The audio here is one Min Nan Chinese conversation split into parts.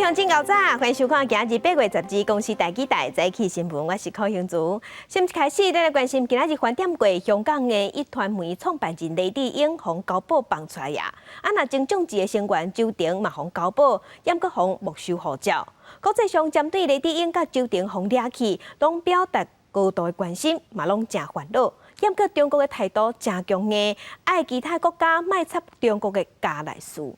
鄉親𠢕早，歡迎收看今日8月12公視台語台早起新聞，我是柯興竹。先開始，咱來關心今仔日翻點過香港的壹傳媒創辦人黎智英予交保放出來啊！啊，若前眾志的成員周庭嘛予交保，猶閣予沒收護照。國際上針對黎智英佮周庭予掠去，攏表達高度的關心，嘛攏誠煩惱。猶閣中國的態度誠強硬，愛其他國家莫插中國的家內事。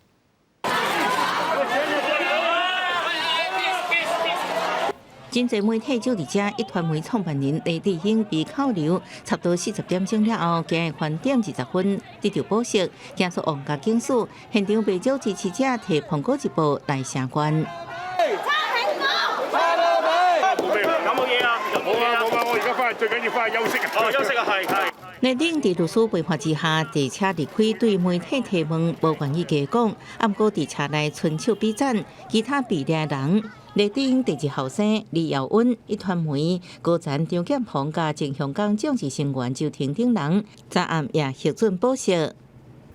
真濟媒體就佇遮，壹傳媒創辦人黎智英被扣留差不多40點鐘了後，今日翻點20分得到保釋，行出旺角警署，現場袂少支持者提《蘋果日報》來聲援。有冇嘢啊？冇啊冇啊！我而家翻去最緊要翻去休息啊！哦，休息啊，係係。黎智英佇律師陪伴之下，坐車離開，對媒體提問，無願意加講。毋過佇車內伸手比讚，其他被掠人。黎智英第二後生李耀恩、壹傳媒高層張劍虹佮前香港眾志成員周庭等人，昨暗也獲准保釋。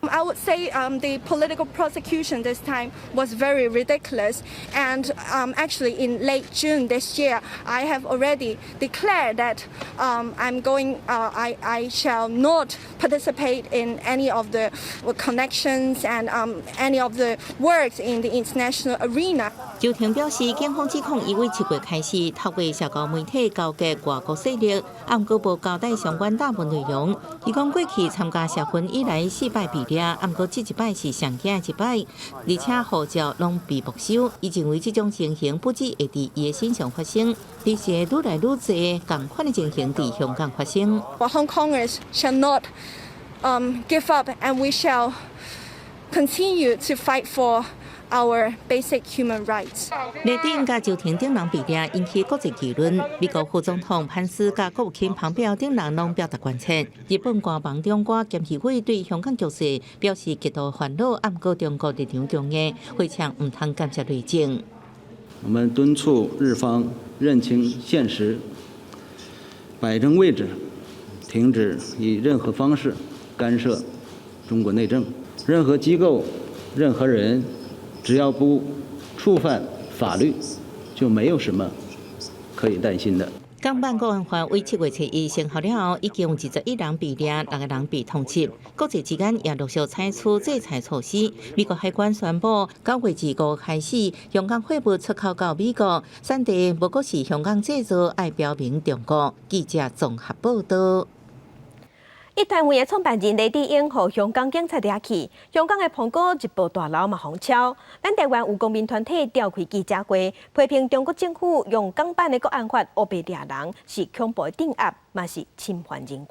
I would say the political prosecution this time was very ridiculous. And actually, in late June this year, I have already declared that I shall not participate in any of the connections and any of the works in the international arena. 周庭表示，警方指控伊對7月開始透過社交媒體勾結外國勢力，毋過無交代相關大部分內容。伊講過去參加社運以來四擺被掠，毋過這一擺是上驚的一擺，而且護照攏被沒收。伊認為這種情形不只會佇伊的身上發生，而是會愈來愈濟仝款的情形佇香港發生。 Hong Kongers shall not give up, and we shall continue to fight for our basic human rights. 黎智英佮周庭等人被掠，引起國際輿論。美國副總統潘斯佮國務卿龐佩奧等人攏表達關切。日本官房長官菅義偉對香港局勢表示極度煩惱，毋過中國立場強硬，非常毋通干涉內政。我們敦促日方認清現實，擺正位置，停止以任何方式干涉中國內政。任何機構、任何人，只要不觸犯法律，就沒有什麼可以擔心的。港版國安法對7月初一生效了後，已經有21人被掠，六個人被通緝。國際之間也陸續採取制裁措施。美國海關宣布，9月25開始，香港貨物出口到美國，產地無閣是香港製造，愛標明中國。記者綜合報道。壹傳媒的創辦人黎智英予香港警察掠去，香港的蘋果日報大樓嘛予抄。咱台灣有公民團體召開記者會，批評中國政府用港版的國安法烏白掠人，是恐怖的鎮壓，嘛是侵犯人權。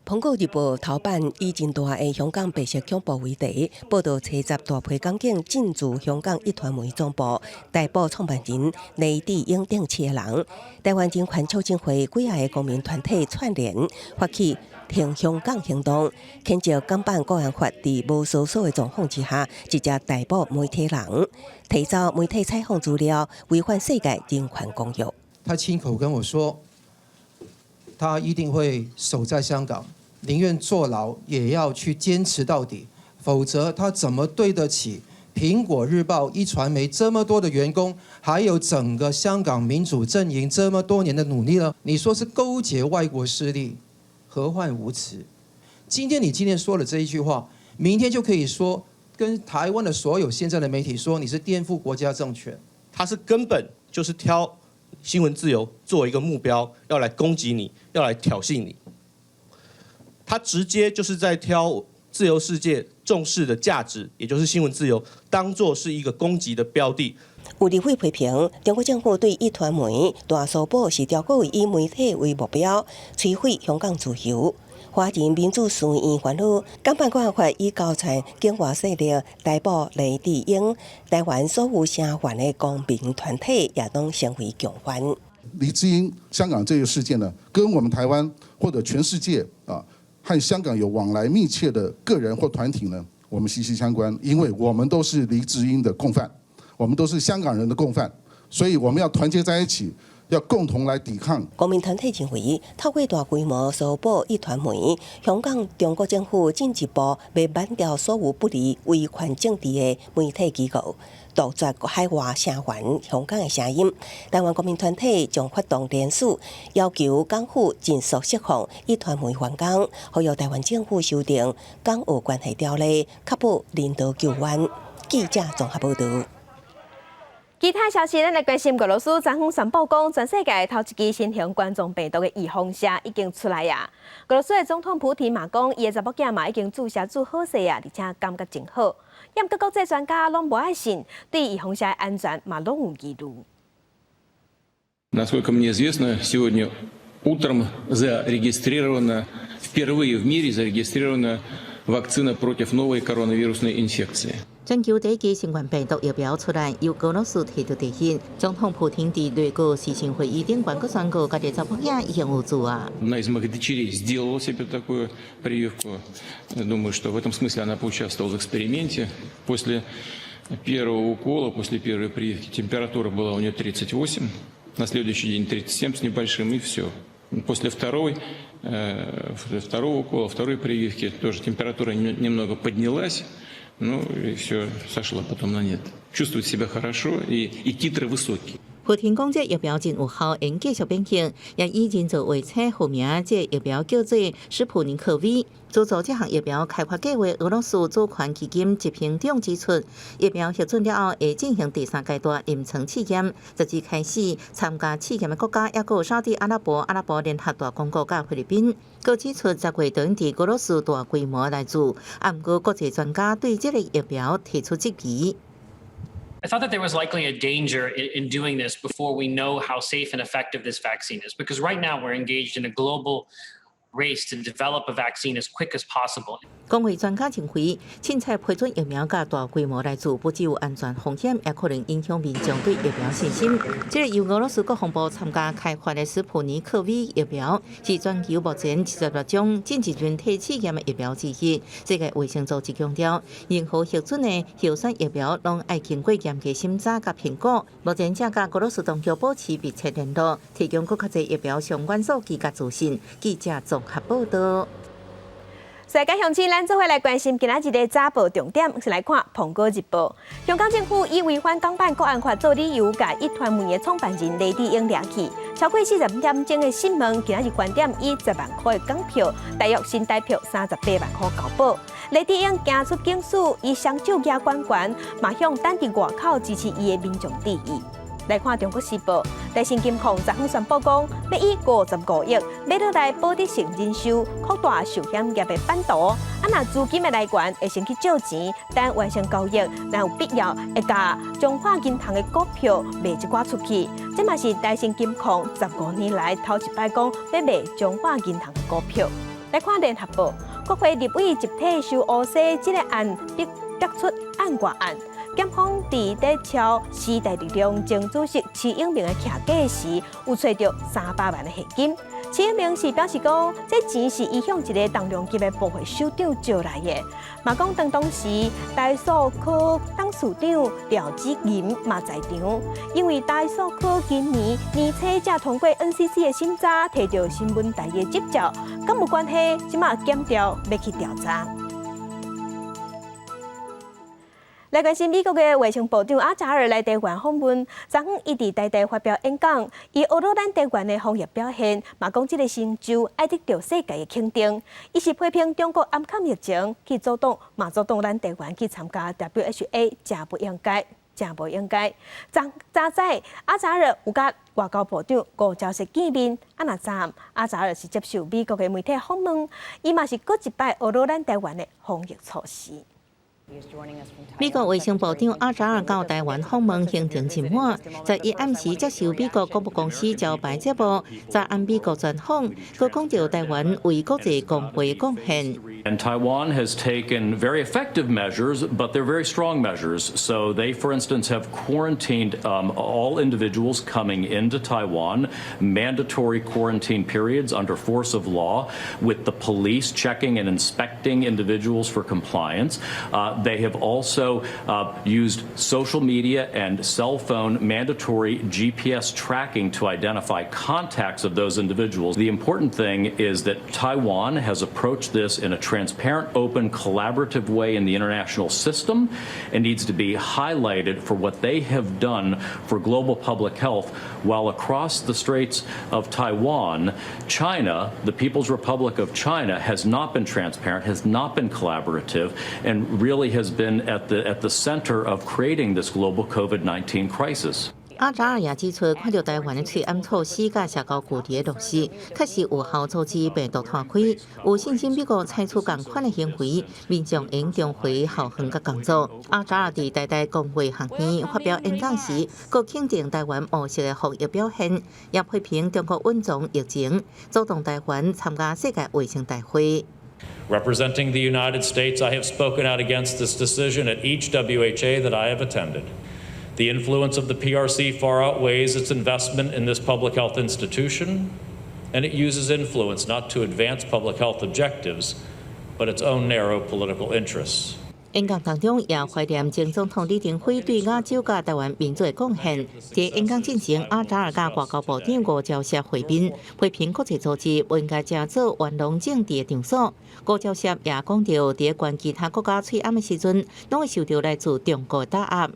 蘋果日報頭版以真大的香港白色恐怖為題，報導吹十大批港警進駐香港壹傳媒總部，逮捕創辦人黎智英等七個人。台灣人權促進會幾仔个公民團體串聯發起挺香港行動，譴責港版國安法佇無搜索的狀況之下，直接逮捕媒體人，提走媒體採訪資料，違反世界人權公約。他親口跟我說，他一定會守在香港。寧願坐牢也要去堅持到底，否則他怎麼對得起《蘋果日報》、壹傳媒這麼多的員工，還有整個香港民主陣營這麼多年的努力呢？你說是勾結外國勢力，何患無辭？今天你今天說了這一句話，明天就可以說跟台灣的所有現在的媒體說你是顛覆國家政權。他是根本就是挑新聞自由作為一個目標，要來攻擊你，要來挑釁你。他直接就是在挑自由世界重視的價值，也就是新聞自由，當作是一個攻擊的標的。有立委批評，中國政府對壹傳媒大搜捕是刁故意以媒體為目標，摧毀香港自由。華人民主書院煩惱，港版國安法以勾串境外勢力逮捕黎智英，台灣所有聲援的公民團體也攏成為共犯。黎智英香港這個事件呢，跟我們台灣或者全世界啊，和香港有往來密切的個人或團體呢，我們息息相關，因為我們都是黎智英的共犯，我們都是香港人的共犯，所以我們要團結在一起，要共同來抵抗。公民團體認為，透過大規模搜捕壹傳媒，香港中國政府進一步欲挽掉所有不利維權政治的媒體機構。杜絕海外聲援香港的聲音。台灣公民團體將發動聯署，要求港府盡速釋放壹傳媒員工，呼籲台灣政府修訂港澳關係條例，確保人道救援。記者綜合報導。其他消息，咱來關心俄羅斯昨昏宣布講，全世界頭一支新型冠狀病毒的預防射已經出來啊！俄羅斯的總統普廷嘛講，伊的查某囝嘛已經注射注好勢啊，而且感覺真好。毋過國際專家攏無愛信，對預防射的安全嘛攏有疑慮。 Насколько мне известно, сегодня утром зарегистрирована, впервые в мире зарегистрирована вакцина против новой коронавирусной инфекции. 全球第一支新冠病毒疫苗出來，由俄羅斯提出第一。總統普廷佇內閣視訊會議頂懸閣宣告，家己查某囝已經有注啊。 Одна из моих дочерей сделала себе такую прививку. Думаю, что в этом смысле она поучаствовала в эксперименте. После первого укола, после первой прививки температура была у нее 38, на следующий день 37 с небольшим, и все. После второго укола, второй прививки тоже температура немного поднялась, ну и все сошло потом на нет. Чувствует себя хорошо и титры высокие. 普廷講這疫苗真有效，會繼續變形，也以人造衛星號名，這疫苗叫做斯普尼克 V。資助這項疫苗開發計劃，俄羅斯主權基金執行長指出，疫苗核准了後，會進行第三階段臨床試驗。十日開始參加試驗的國家，抑閣有沙地阿拉伯、阿拉伯聯合大公國佮菲律賓。閣指出，10月當佇俄羅斯大規模來注，啊，毋過國際專家對這個疫苗提出質疑。 I thought that there was likely a danger in doing this before we know how safe and effective this vaccine is, because right now we're engaged in a global race to develop a vaccine as quick as possible. 公衛專家認為，凊彩批准疫苗佮大規模來注，不只有安全風險，也可能影響民眾對疫苗信心。這個由俄羅斯國防部參加開發的斯普尼克 V 疫苗，是全球目前76種進入人體試驗的疫苗之一。世界衛生組織強調，任何核准的候選疫苗，攏愛經過嚴格審查佮評估。目前正佮俄羅斯當局保持密切聯絡，提供閣較濟疫苗相關數據佮資訊。記者綜合報導。世界鄉親，咱做伙來關心今仔日的早報重點，是來看《蘋果日報》。香港政府以違反港版國安法做理由，共壹傳媒的創辦人黎智英掠去，超過40點鐘的審問，今仔日原點以10萬塊的港票，大約新台票38萬塊交保。黎智英行出警署，伊雙手舉懸懸，嘛向等佇外口支持伊的民眾致意。來看《中國時報》，台新金控昨昏宣布講，欲以55億買落來保德信人壽擴大壽險業的版圖。啊，若資金的來源會先去借錢，等完成交易，若有必要會共中華銀行的股票賣一寡出去。這嘛是台新金控15年來頭一擺講欲賣中華銀行的股票。來看《聯合報》，國會立委集體收烏紗，這个案逼逼出案外案。檢方佇咧抄時代力量前主席徐永明的徛家時，有揣著300萬的現金。徐永明是表示講，這錢是伊向一个重量級的部會首長借來的。嘛講當時台塑科董事長廖子銀嘛在場，因為台塑科今年年初才通過 NCC 的審查，提著新聞代理的執照，敢有關係？這馬檢調欲去調查。來關心美國的衛生部長阿扎爾來台灣訪問，昨昏伊佇台大發表演講，伊呵咾咱台灣的防疫表現，嘛講這个成就愛得到世界的肯定。伊是批評中國掩藏疫情去阻擋，嘛阻擋咱台灣去參加 WHA，誠不應該，誠無應該。昨早早阿扎爾有佮外交部長吳釗燮見面，啊若昨暗阿扎爾是接受美國的媒體訪問，伊嘛是閣一擺呵咾咱台灣的防疫措施。美國衛生部長阿扎爾到台灣訪問行程真滿，11暗時接受美國廣播公司招牌節目，早暗美國專訪，閣講著台灣為國際公會貢獻。 And Taiwan has taken very effective measures, but they're very strong measures. So they, for instance, have quarantined all individuals coming into Taiwan, mandatory quarantine periods under force of law, with the police checking and inspecting individuals for compliance. They have also used social media and cell phone mandatory GPS tracking to identify contacts of those individuals. The important thing is that Taiwan has approached this in a transparent, open, collaborative way in the international system and needs to be highlighted for what they have done for global public health, while across the Straits of Taiwan, China, the People's Republic of China, has not been transparent, has not been collaborative, and really has been at the center of creating this global COVID-19 crisis. 阿扎爾也指出，看著台灣的喙罨措施佮社交距離的落實，確實有效阻止病毒湠開，有信心美國採取仝款的行為，民眾會重回校園佮工作。阿扎爾佇台大公衛學院發表演講時，閣肯定台灣模式的防疫表現，也批評中國隱藏疫情，阻擋台灣參加世界衛生大會。 Representing the United States, I have spoken out against this decision at each WHA that I have attended. The influence of the PRC far outweighs its investment in this public health institution, and it uses influence not to advance public health objectives, but its own narrow political interests. 演講當中也懷念前總統李登輝對亞洲佮台灣民主的貢獻。佇演講進前，阿扎爾佮外交部長吳釗燮會面，批評國際組織毋應該成做玩弄政治的場所。吳釗燮也講著，佇關其他國家喙罨的時陣，攏會受著來自中國的打壓。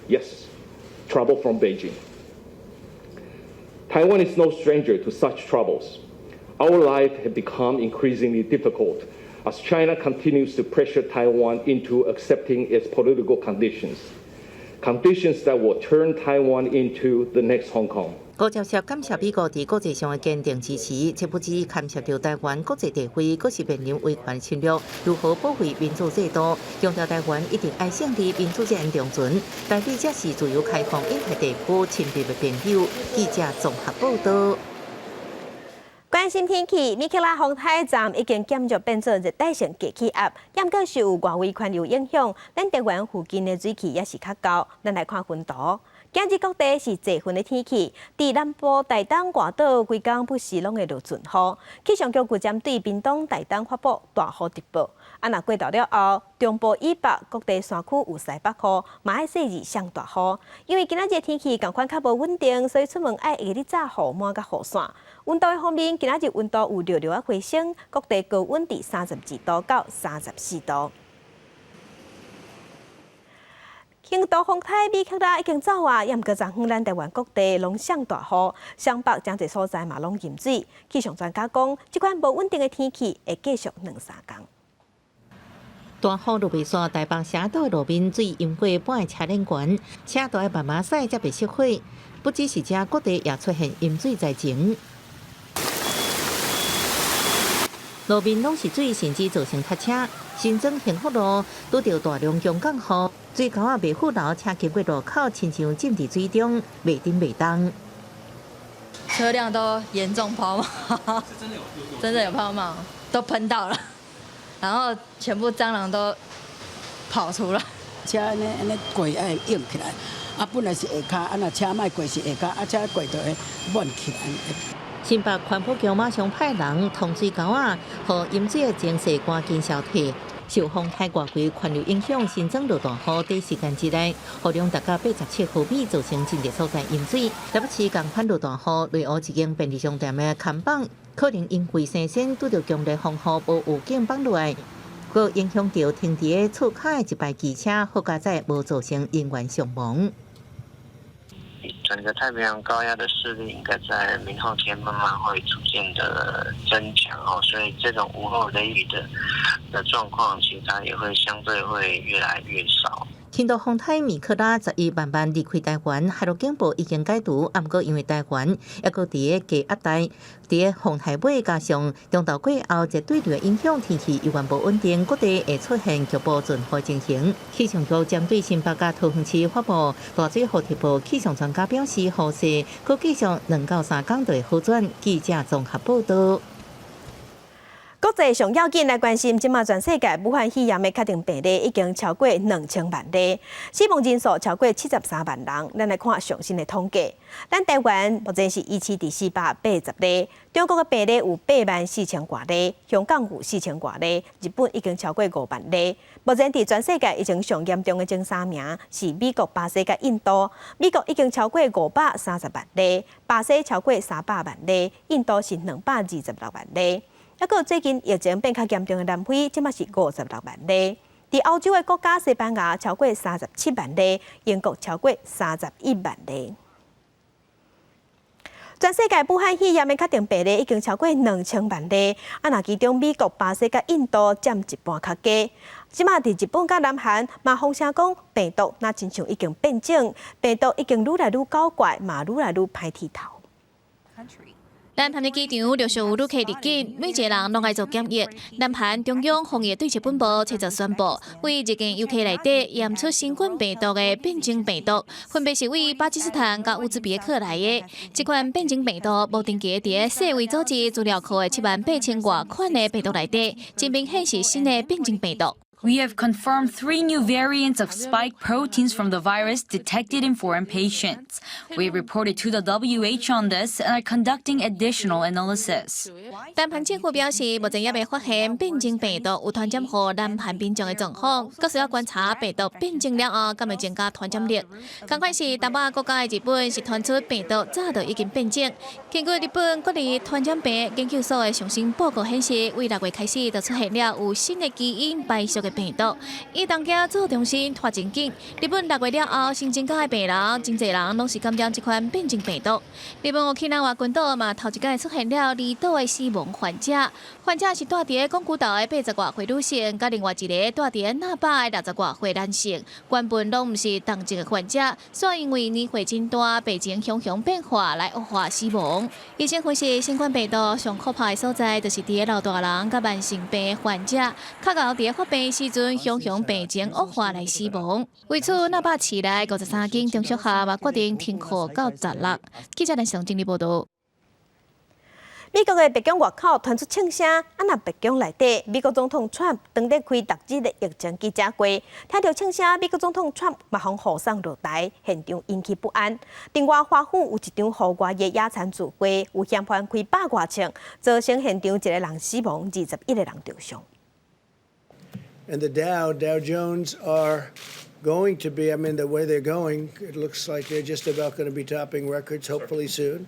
Yes, trouble from Beijing. Taiwan is no stranger to such troubles. Our life have become increasingly difficult as China continues to pressure Taiwan into accepting its political conditions, conditions that will turn Taiwan into the next Hong Kong. 吳釗燮感謝美國佇國際上的堅定支持，這不只牽涉著台灣國際地位，閣是面臨威權侵略，如何保衛民主制度？強調台灣一定愛勝佇民主陣營長存，台美才是自由開放印太地區親密的朋友。記者綜合報道。關心天氣，米克拉風颱暫已經減弱變做熱帶性低氣壓，毋過受外圍環流影響，咱台灣附近的水汽也是較厚。咱來看雲圖。今日各地是濟雲的天氣，佇南部台東外島規工不時攏會落陣雨。氣象局有針對屏東、台東發布大雨特報。啊，若過晝了後，中部以北各地山區有西北雨，嘛愛細意上大雨。因為今仔日天氣仝款較無穩定，所以出門愛會記得帶雨帽佮雨傘。溫度的方面，今仔日溫度有略略仔回升，各地高溫佇32度到34度。輕度風颱米克拉已經走啊，也毋過昨昏咱台灣各地攏上大雨，雙北誠濟所在嘛攏淹水。氣象專家講，這款無穩定的天氣會繼續兩三工。大雨落袂煞，台北城島的路面水淹過半个車輪懸，車都愛慢慢駛才袂熄火。不只是這，各地也出現淹水災情。路面攏是水，甚至造成塞車。新莊幸福路拄著大量強降雨，水溝仔袂富樓車經過路口，親像浸佇水中，袂振袂動。車輛都嚴重拋錨，真的有拋錨，都噴到了，然後全部蟑螂都跑出來。車按呢按呢過愛湧起來，啊本來是下跤，啊若車莫過是下跤，啊車過就會滿起來。新北環保局馬上派人通水溝仔，予淹水的情勢趕緊消退。受風颱外圍環流影響，新增落大雨，短時間之內雨量達到87毫米，造成真濟所在淹水。台北市仝款落大雨，內湖一間便利商店的看板可能因為生鮮拄著強烈風雨，無預警放落來，閣影響著停佇厝跤的一排機車，好佳哉無造成人員傷亡。整個太平洋高壓的勢力應該在明後天慢慢會逐漸的增強哦，所以這種午後雷雨的狀況，其實它也會相對會越來越少。輕度風颱米克拉11慢慢離開台灣，海陸警報已經解除，毋過因為台灣猶閣佇个低壓帶，佇个風颱尾加上中晝過後熱對流的影響，天氣猶原無穩定，各地會出現局部陣雨情形。氣象局針對新北佮桃園市發布大水雨特報，氣象專家表示，雨勢閣繼續2到3工就會好轉。記者綜合報導。國際上要緊來關心，這馬全世界武漢肺炎的確診病例已經超過2000萬例，死亡人數超過73萬人。咱來看上新的統計，咱台灣目前是維持佇480例，中國的病例有8萬4千外例，香港有4千外例，日本已經超過5萬例。目前佇全世界疫情上嚴重的前三名是美國、巴西佮印度。美國已經超過530萬例，巴西超過300萬例，印度是226萬例。抑閣最近疫情變較嚴重的南非，這馬是56萬例。佇歐洲的國家西班牙超過37萬例，英國超過31萬例。全世界武漢肺炎的確診病例已經超過2000萬例，啊，若其中美國、巴西佮印度佔一半較低。這馬佇日本佮南韓嘛風聲講病毒，若親像已經變種，病毒已經愈來愈狡怪，嘛愈來愈歹鐵頭。南韓的機場陸續有旅客入境，每一個人攏愛做檢疫。南韓中央防疫對策本部七日宣布，為入境遊客內底驗出新冠病毒的變種病毒，分別是為巴基斯坦佮烏茲別克來的。這款變種病毒無登記佇世衛組織資料庫的7萬8千外款的病毒內底，真明顯是新的變種病毒。 We have confirmed three new variants of spike proteins from the virus detected in foreign patients. We reported to the WHO on this and are conducting additional analysis. 南韓政府表示，目前猶未發現變種病毒有傳染予南韓民眾的狀況，閣需要觀察病毒變種了後，敢會增加傳染力。仝款是東北亞國家的日本是傳出病毒早就已經變種。根據日本國立傳染病研究所的上新報告顯示，為6月開始就出現了有新的基因敗屬的病毒，以東京做中心拖真緊。日本6月了後，新增加的病人，真濟人攏是感染這款變種病毒。日本沖繩群島嘛，頭一擺出現了離島的死亡患者，患者是住佇宮古島的80外歲女性，佮另外一个住佇那霸的60外歲男性，原本攏毋是重症的患者，煞因為年歲真大，病情雄雄變化來惡化死亡。醫生分析，新冠病毒上可怕的所在，就是佇老大人佮慢性病患者，較𠢕佇發病時陣，雄雄病情惡化來死亡。為此，那霸市內53間中小學嘛決定停課到16。記者來上整理報道。美國的白宮外口傳出槍聲，啊若白宮內底，美國總統川普當咧開六日的疫情記者會，聽著槍聲，美國總統川普嘛予護送落台，現場引起不安。另外，華府有一場戶外的野餐聚會，有嫌犯開百外槍，造成現場一個人死亡，21個人受傷。 And the Dow Jones are going to be, I mean, the way they're going, it looks like they're just about going to be topping records, hopefully soon.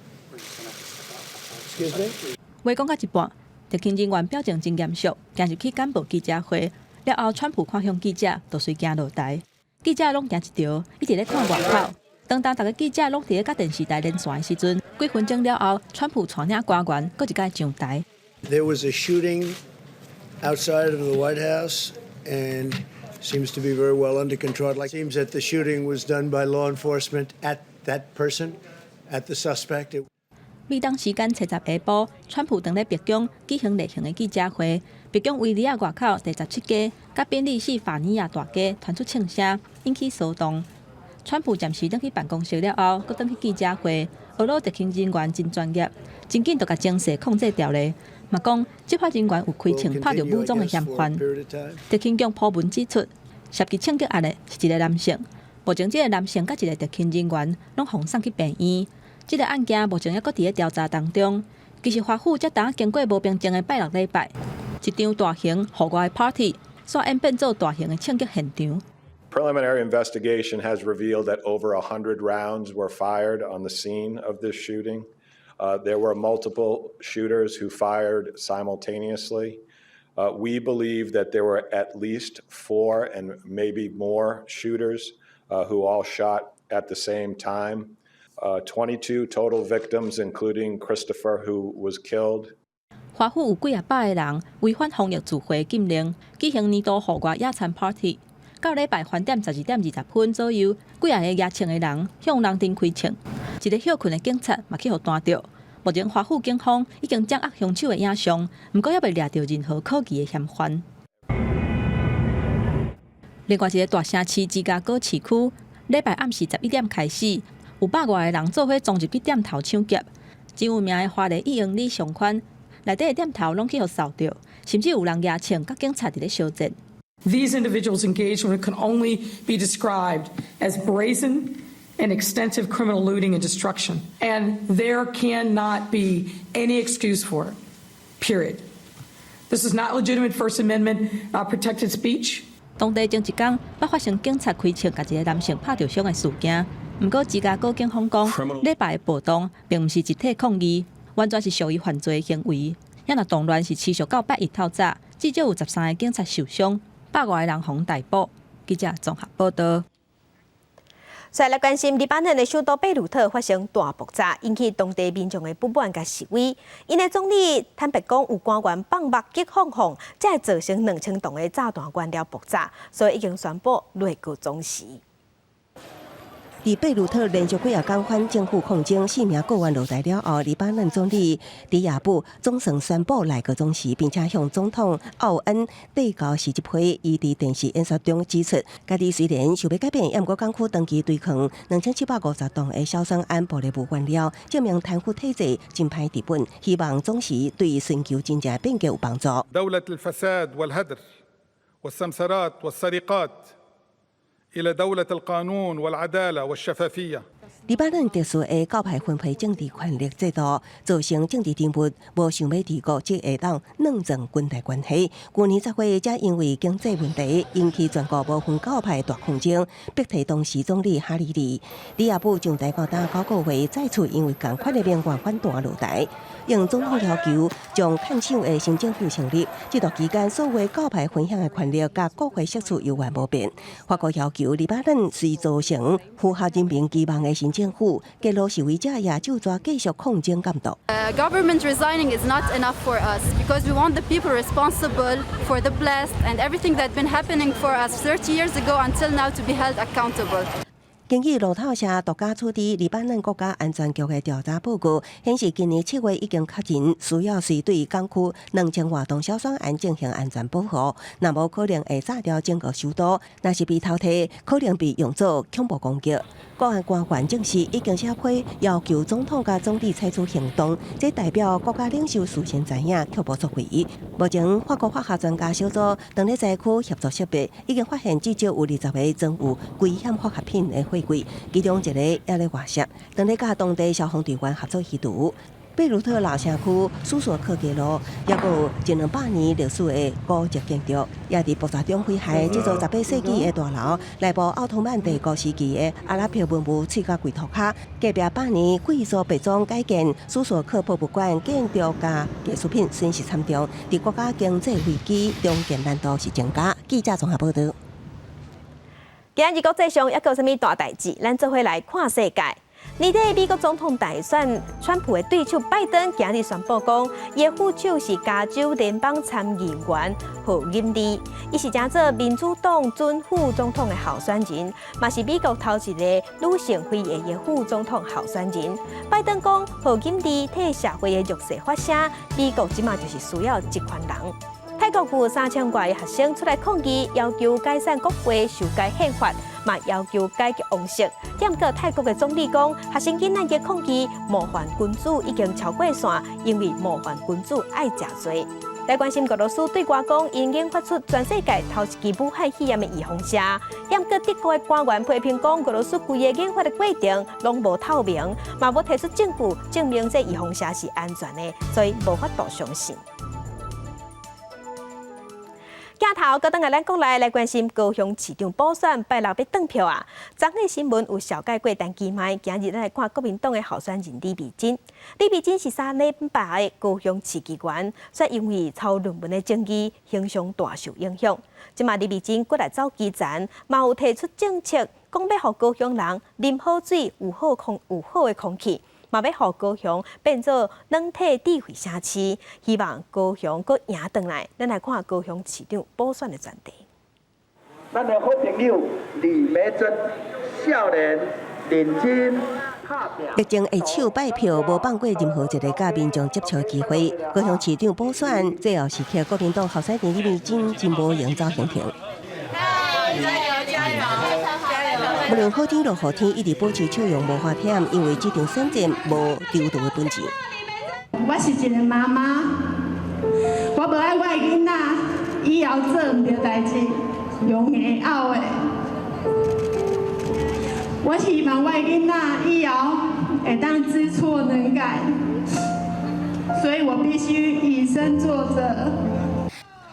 Excuse me? 話講到一半，特勤人員表情真嚴肅，行入去簡報記者會。了後，川普看向記者，就隨行落台。記者攏驚一條，一直咧看外口。當當逐个記者攏佇咧佮電視台連線的時陣，幾分鐘了後，川普帶領官員閣一擺上台。 There was a shooting outside of the White House and seems to be very well under control. It seems that the shooting was done by law enforcement at that person, at the suspect. 美東時間七十下晡，川普當咧白宮舉行例行的記者會。白宮圍籬仔外口第十七街佮賓利士法尼亞大街傳出槍聲，引起騷動。川普暫時轉去辦公室了後，閣轉去記者會。呵咾特勤人員真專業，真緊就共情勢控制牢咧。嘛講執法人員有開槍拍著武裝的嫌犯。特勤局鋪文指出，涉及槍擊案的是一个男性。目前這个男性佮一个特勤人員攏予送去病院。這个案件目前猶閣佇咧調查當中。其實華府才剛經過無平靜的拜六禮拜，一場大型戶外 party，煞演變做大型的槍擊現場。 Preliminary investigation has revealed that over 100 rounds were fired on the scene of this shooting. There were multiple shooters who fired simultaneously. We believe that there were at least four and maybe more shooters who all shot at the same time. 22 total victims, including Christopher, who was killed. 華府有幾仔百个人違反防疫聚會禁令，舉行年度戶外野餐 party。到禮拜翻點12點20分左右，幾仔个舉槍的人向人陣開槍，一个歇睏的警察嘛去予彈著。目前華府警方已經掌握兇手的影像，毋過猶未掠著任何可疑的嫌犯。另外一个大城市芝加哥市區，禮拜暗時11點開始，有百外个人做伙衝入去店頭搶劫。真有名的華麗一英里商圈，內底的店頭攏去予掃著，甚至有人舉槍佮警察佇咧相戰。 These individuals engaged in what can only be described as brazen and extensive criminal looting and destruction, and there cannot be any excuse for it. Period. This is not legitimate First Amendment protected speech. 當地前一工，捌發生警察開槍共一个男性拍著傷的事件。毋過芝加哥警方講，禮拜的暴動並毋是集體抗議，完全是屬於犯罪行為。遐若動亂是持續到拜一透早，至少有13個警察受傷，百外个人予逮捕。記者綜合報道。再來關心黎巴嫩的首都貝魯特發生大爆炸，引起當地民眾的不滿佮示威。𪜶的總理坦白講，有官員放目激放放，才會造成2000噸的炸彈原料爆炸，所以已經宣布內閣總辭。佇貝魯特連續幾仔工反政府抗爭，四名閣員落台了後，黎巴嫩總理迪亞布總算宣布內閣總辭，並且向總統奧恩遞交辭職批。伊佇電視演說中指出，家己雖然想欲改變，毋過港區長期對抗2750噸的硝酸銨玻璃霧原料，證明貪腐體制真歹治本。希望總辭對尋求真正變革有幫助。 دولة الفساد والهدر والسمسرات والسرقات إلى دولة القانون والعدالة والشفافية。黎巴嫩特殊的教派分配政治權力制度，造成政治人物無想欲治國，才會當壟斷軍隊關係。舊年10月，才因為經濟問題引起全國無分教派大抗爭，逼退當時總理哈里里。迪亞布上台高達9個月，再次因為仝款的民怨反彈落台，應總統要求，將看守的新政府成立。這段期間，所有教派分享的權力佮國會席次猶原無變。法國要求黎巴嫩須組成符合人民期望的新政府，街路示威者也就跩繼續抗爭監督。 Government resigning is not enough for us because we want the people responsible for the blast and everything that's been happening for us 30 years ago until now to be held accountable. 根據路透社獨家取得黎巴嫩國家安全局的調查報告顯示，今年7月已經確認需要隨對港區2000外噸硝酸銨進行安全保護，若無可能會炸掉整個首都。若是被偷提，可能被用作恐怖攻擊。國安官員證實，已經寫批要求總統佮總理採取行動，這代表國家領袖事先知影，卻無作為。目前，法國化學專家小組當咧災區協助識別，已經發現至少有20個裝有危險化學品的貨櫃，其中一个猶咧外洩，當咧佮當地消防隊員合作移除。貝魯特老城區蘇索克街路，猶閣有一兩百年歷史的古蹟建築，也佇爆炸中毀壞。這座18世紀的大樓，內部奧圖曼帝國時期的阿拉伯文物碎甲規塗跤。隔壁百年貴族別莊改建蘇索克博物館，建築佮藝術品損失慘重，佇國家經濟危機重建難度是增加。記者綜合報道。今日國際上猶閣有啥物大代誌？咱做伙來看世界。年底美國總統大選，川普的對手拜登今日宣布講，伊的副手是加州聯邦參議員賀錦麗，伊是成做民主黨準副總統的候選人，嘛是美國頭一个女性非裔的副總統候選人。拜登講，賀錦麗替社會的弱勢發聲，美國這馬就是需要這款人。泰國有3000外个學生出來抗議，要求解散國會、修改憲法，嘛要求改革王室。毋過泰國的總理講，學生囡仔的抗議冒犯君主已經超過線，因為冒犯君主愛食罪。來關心俄羅斯對外講，𪜶研發出全世界頭一支武漢肺炎的預防射。毋過德國的官員批評講，俄羅斯規个研發的過程攏無透明，嘛無提出證據證明這預防射是安全的，所以無法度相信。鏡頭閣轉來咱國內來關心高雄市長補選拜六欲轉票啊！昨昏新聞有紹介過陳其邁，今日咱來看國民黨的候選人李美珍。李美珍是3禮拜的高雄市議員，卻因為抄論文的爭議，形象大受影響。這馬李美珍過來走基層，嘛有提出政策，講欲予高雄人啉好水，有好的空氣。嘛欲予高雄變做軟體智慧城市，希望高雄閣贏轉來。咱來看高雄市長補選的專題。咱的好朋友李美珍，少年認真。力爭下手拜票，無放過任何一个佮民眾接觸的機會。高雄市長補選最後時刻，國民黨候選人李美珍真無閒走行程。加油加油！無論好天落雨天，一直保持笑容無發忝，因為這場選戰無丟掉的本錢。我是一个媽媽，我無愛我的囡仔以後做毋著代誌，用硬拗的。我希望我的囡仔以後會當知錯能改，所以我必須以身作則。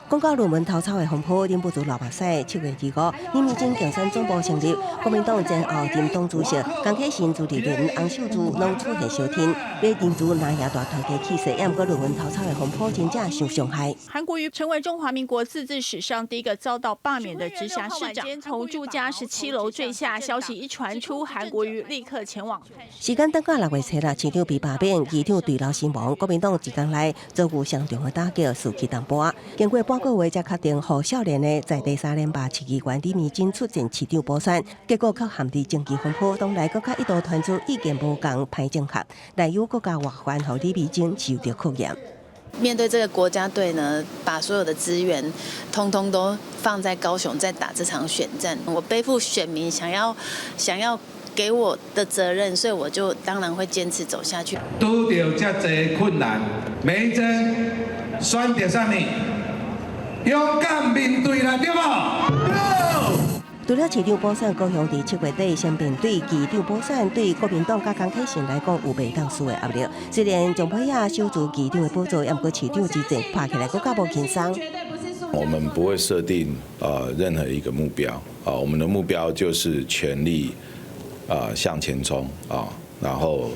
講到論文偷抄的風波，忍不住流目屎。7月25，李美珍競選總部成立，國民黨前後任黨主席江啟臣、朱立倫、洪秀柱攏出現相挺，欲凝聚藍營大團結氣勢。也毋過論文偷抄的風波真正傷傷害。韓國瑜成為中華民國自治史上第一個遭到罷免的直轄市長，從住家17樓墜下，消息一傳出，韓國瑜立刻前往。時間等到6月7日，市長被罷免，議長墜樓身亡，國民黨一工內遭遇雙重的打擊，士氣淡薄。經過半個月才確定，予少年的在地三連霸市議員李美珍出戰市長補選，結果卻陷佇政治風波，黨內閣較一度傳出意見無仝歹整合，內有國家外援予李美珍受著考驗。面對這個國家隊呢，把所有的資源通通都放在高雄，在打這場選戰。我背負選民想要給我的責任，所以我就當然會堅持走下去。拄著遮濟困難，美珍選擇啥物？勇敢面對啦，對無？除了市長補選，高雄佇7月底先面對議長補選，對國民黨佮江啟臣來講有袂當輸的壓力。雖然上尾仔守住議長的寶座，毋過市長之戰拍起來閣較無輕鬆。我們不會設定任何一個目標啊，我們的目標就是全力向前衝啊，然後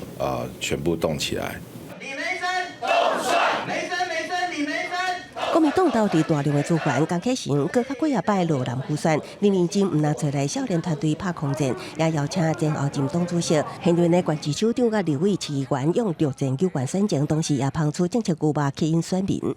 全部動起來。李眉蓁動帥，眉蓁眉蓁李眉蓁。國民黨投入大量的資源，江啟臣閣較幾仔擺落南輔選，李美珍毋但找來少年團隊拍空戰，也邀請前後任黨主席、現任的縣市首長佮立委市議員用陸戰救援選情，同時也拋出政策規劃吸引選民。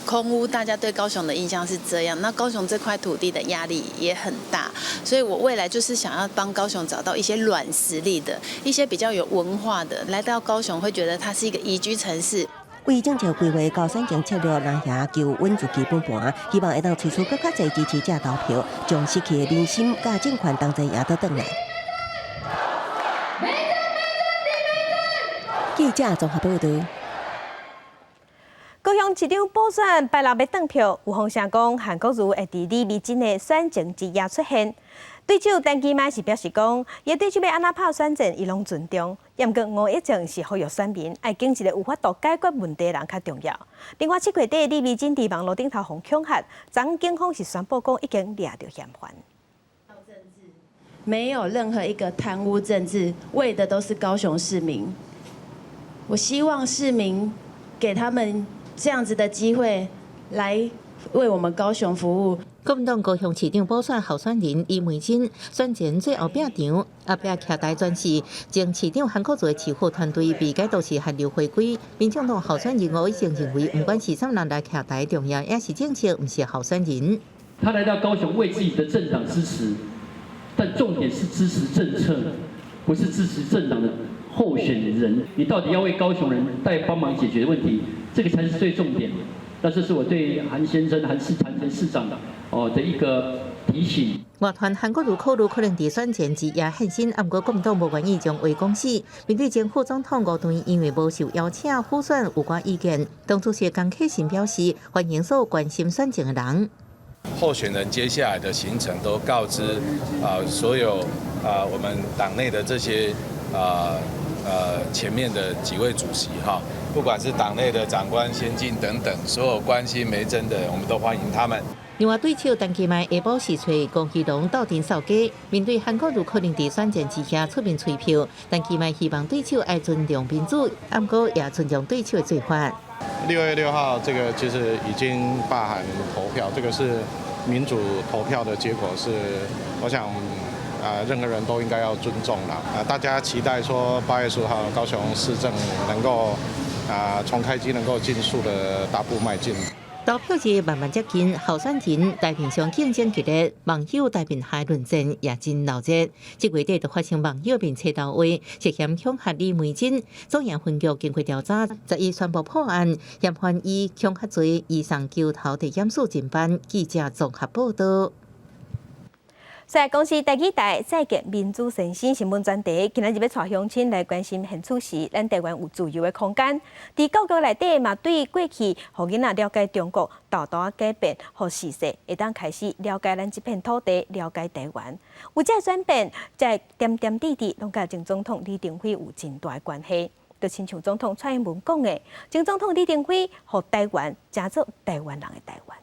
空污，大家對高雄的印象是這樣。那高雄這塊土地的壓力也很大，所以我未來就是想要幫高雄找到一些軟實力的，一些比較有文化的，來到高雄會覺得它是一個宜居城市。為政策規劃、佮選情策略，藍營求穩住基本盤，希望會當催出閣較濟支持者投票，將失去的民心佮政權同齊贏倒轉來。記者綜合報導。高雄市長補選拜六欲轉票，有風聲講韓國瑜會佇李美珍的選情之夜出現。對手陳其邁是表示講，伊對手欲按怎拍選戰，伊攏尊重。毋過吳益政是呼籲選民愛揀一個有法度解決問題的人較重要。另外，7月底李美珍佇網路頂頭予恐嚇，昨警方是宣布講已經掠著嫌犯。沒有任何一個貪污政治，為的都是高雄市民。我希望市民給他們這樣子的機會，來為我們高雄服務。國民黨高雄市長補選候選人李美珍選前最後拚場，後壁徛台宣示，前市長韓國瑜的市府團隊被解讀是韓流回歸。民眾黨候選人吳益政認為，毋管是啥人來徛台，重要也是政策，毋是候選人。他來到高雄為自己的政黨支持，但重點是支持政策，不是支持政黨的候選人。你到底要為高雄人帶幫忙解決問題，這個才是最重點。那這是我對韓先生、韓市韓前市長的一個提醒。外傳韓國瑜考慮可能佇選前之夜現身，毋過國民黨無願意將話講死。面對前副總統吳敦義因為無受邀請輔選有關意見，黨主席江啟臣表示歡迎所有關心選情的人。候選人接下來的行程都告知所有我們黨內的這些前面的幾位主席哈，不管是黨內的長官、先進等等，所有關心梅珍的，我們都歡迎他們。另外，對手陳其邁下晡是揣吳基龍鬥陣掃街，面對韓國瑜可能佇選戰之下出面催票，陳其邁希望對手愛尊重民主，毋過也尊重對手的做法。6月6號，這個其實已經罷韓投票，這個是民主投票的結果，是我想任何人都應該要尊重啦。大家期待說8月15號高雄市政能夠重開機，能夠盡速的大步邁進。投票日慢慢接近，候選人台面上競爭激烈，網友台面下論戰也真鬧熱。這月底就發生網友面冊投話，涉嫌恐嚇李美珍。中央分局經過調查，11宣布破案，嫌犯以恐嚇罪移送橋頭地檢署偵辦。記者綜合報道。所以公視第幾台再見民主先生新聞專題，今仔日欲帶鄉親來關心現此時，咱台灣有自由的空間。佇教育內底嘛，對過去，予囡仔了解中國，沓沓仔改變，予時勢會當開始了解咱這片土地，了解台灣。有這轉變，這點點滴滴，攏佮前總統李登輝有真大的關係。就親像總統蔡英文講的，前總統李登輝予台灣成做台灣人的台灣。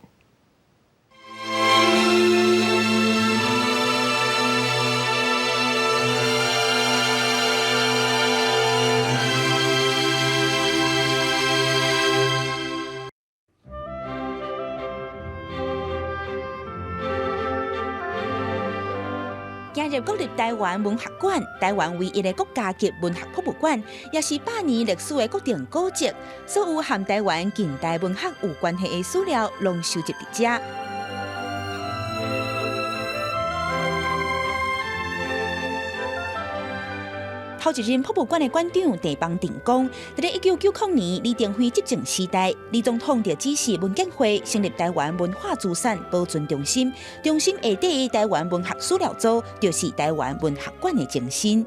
行入國立臺灣文學館，臺灣唯一的國家級文學博物館，也是百年歷史的國定古蹟。所有和臺灣近代文學有關係的史料，攏收集佇遮。頭一任博物館的館長鄭邦定講，佇咧1990年李登輝執政時代，李總統就指示文建會成立臺灣文化資產保存中心，中心下底的臺灣文學史料組就是臺灣文學館的前身。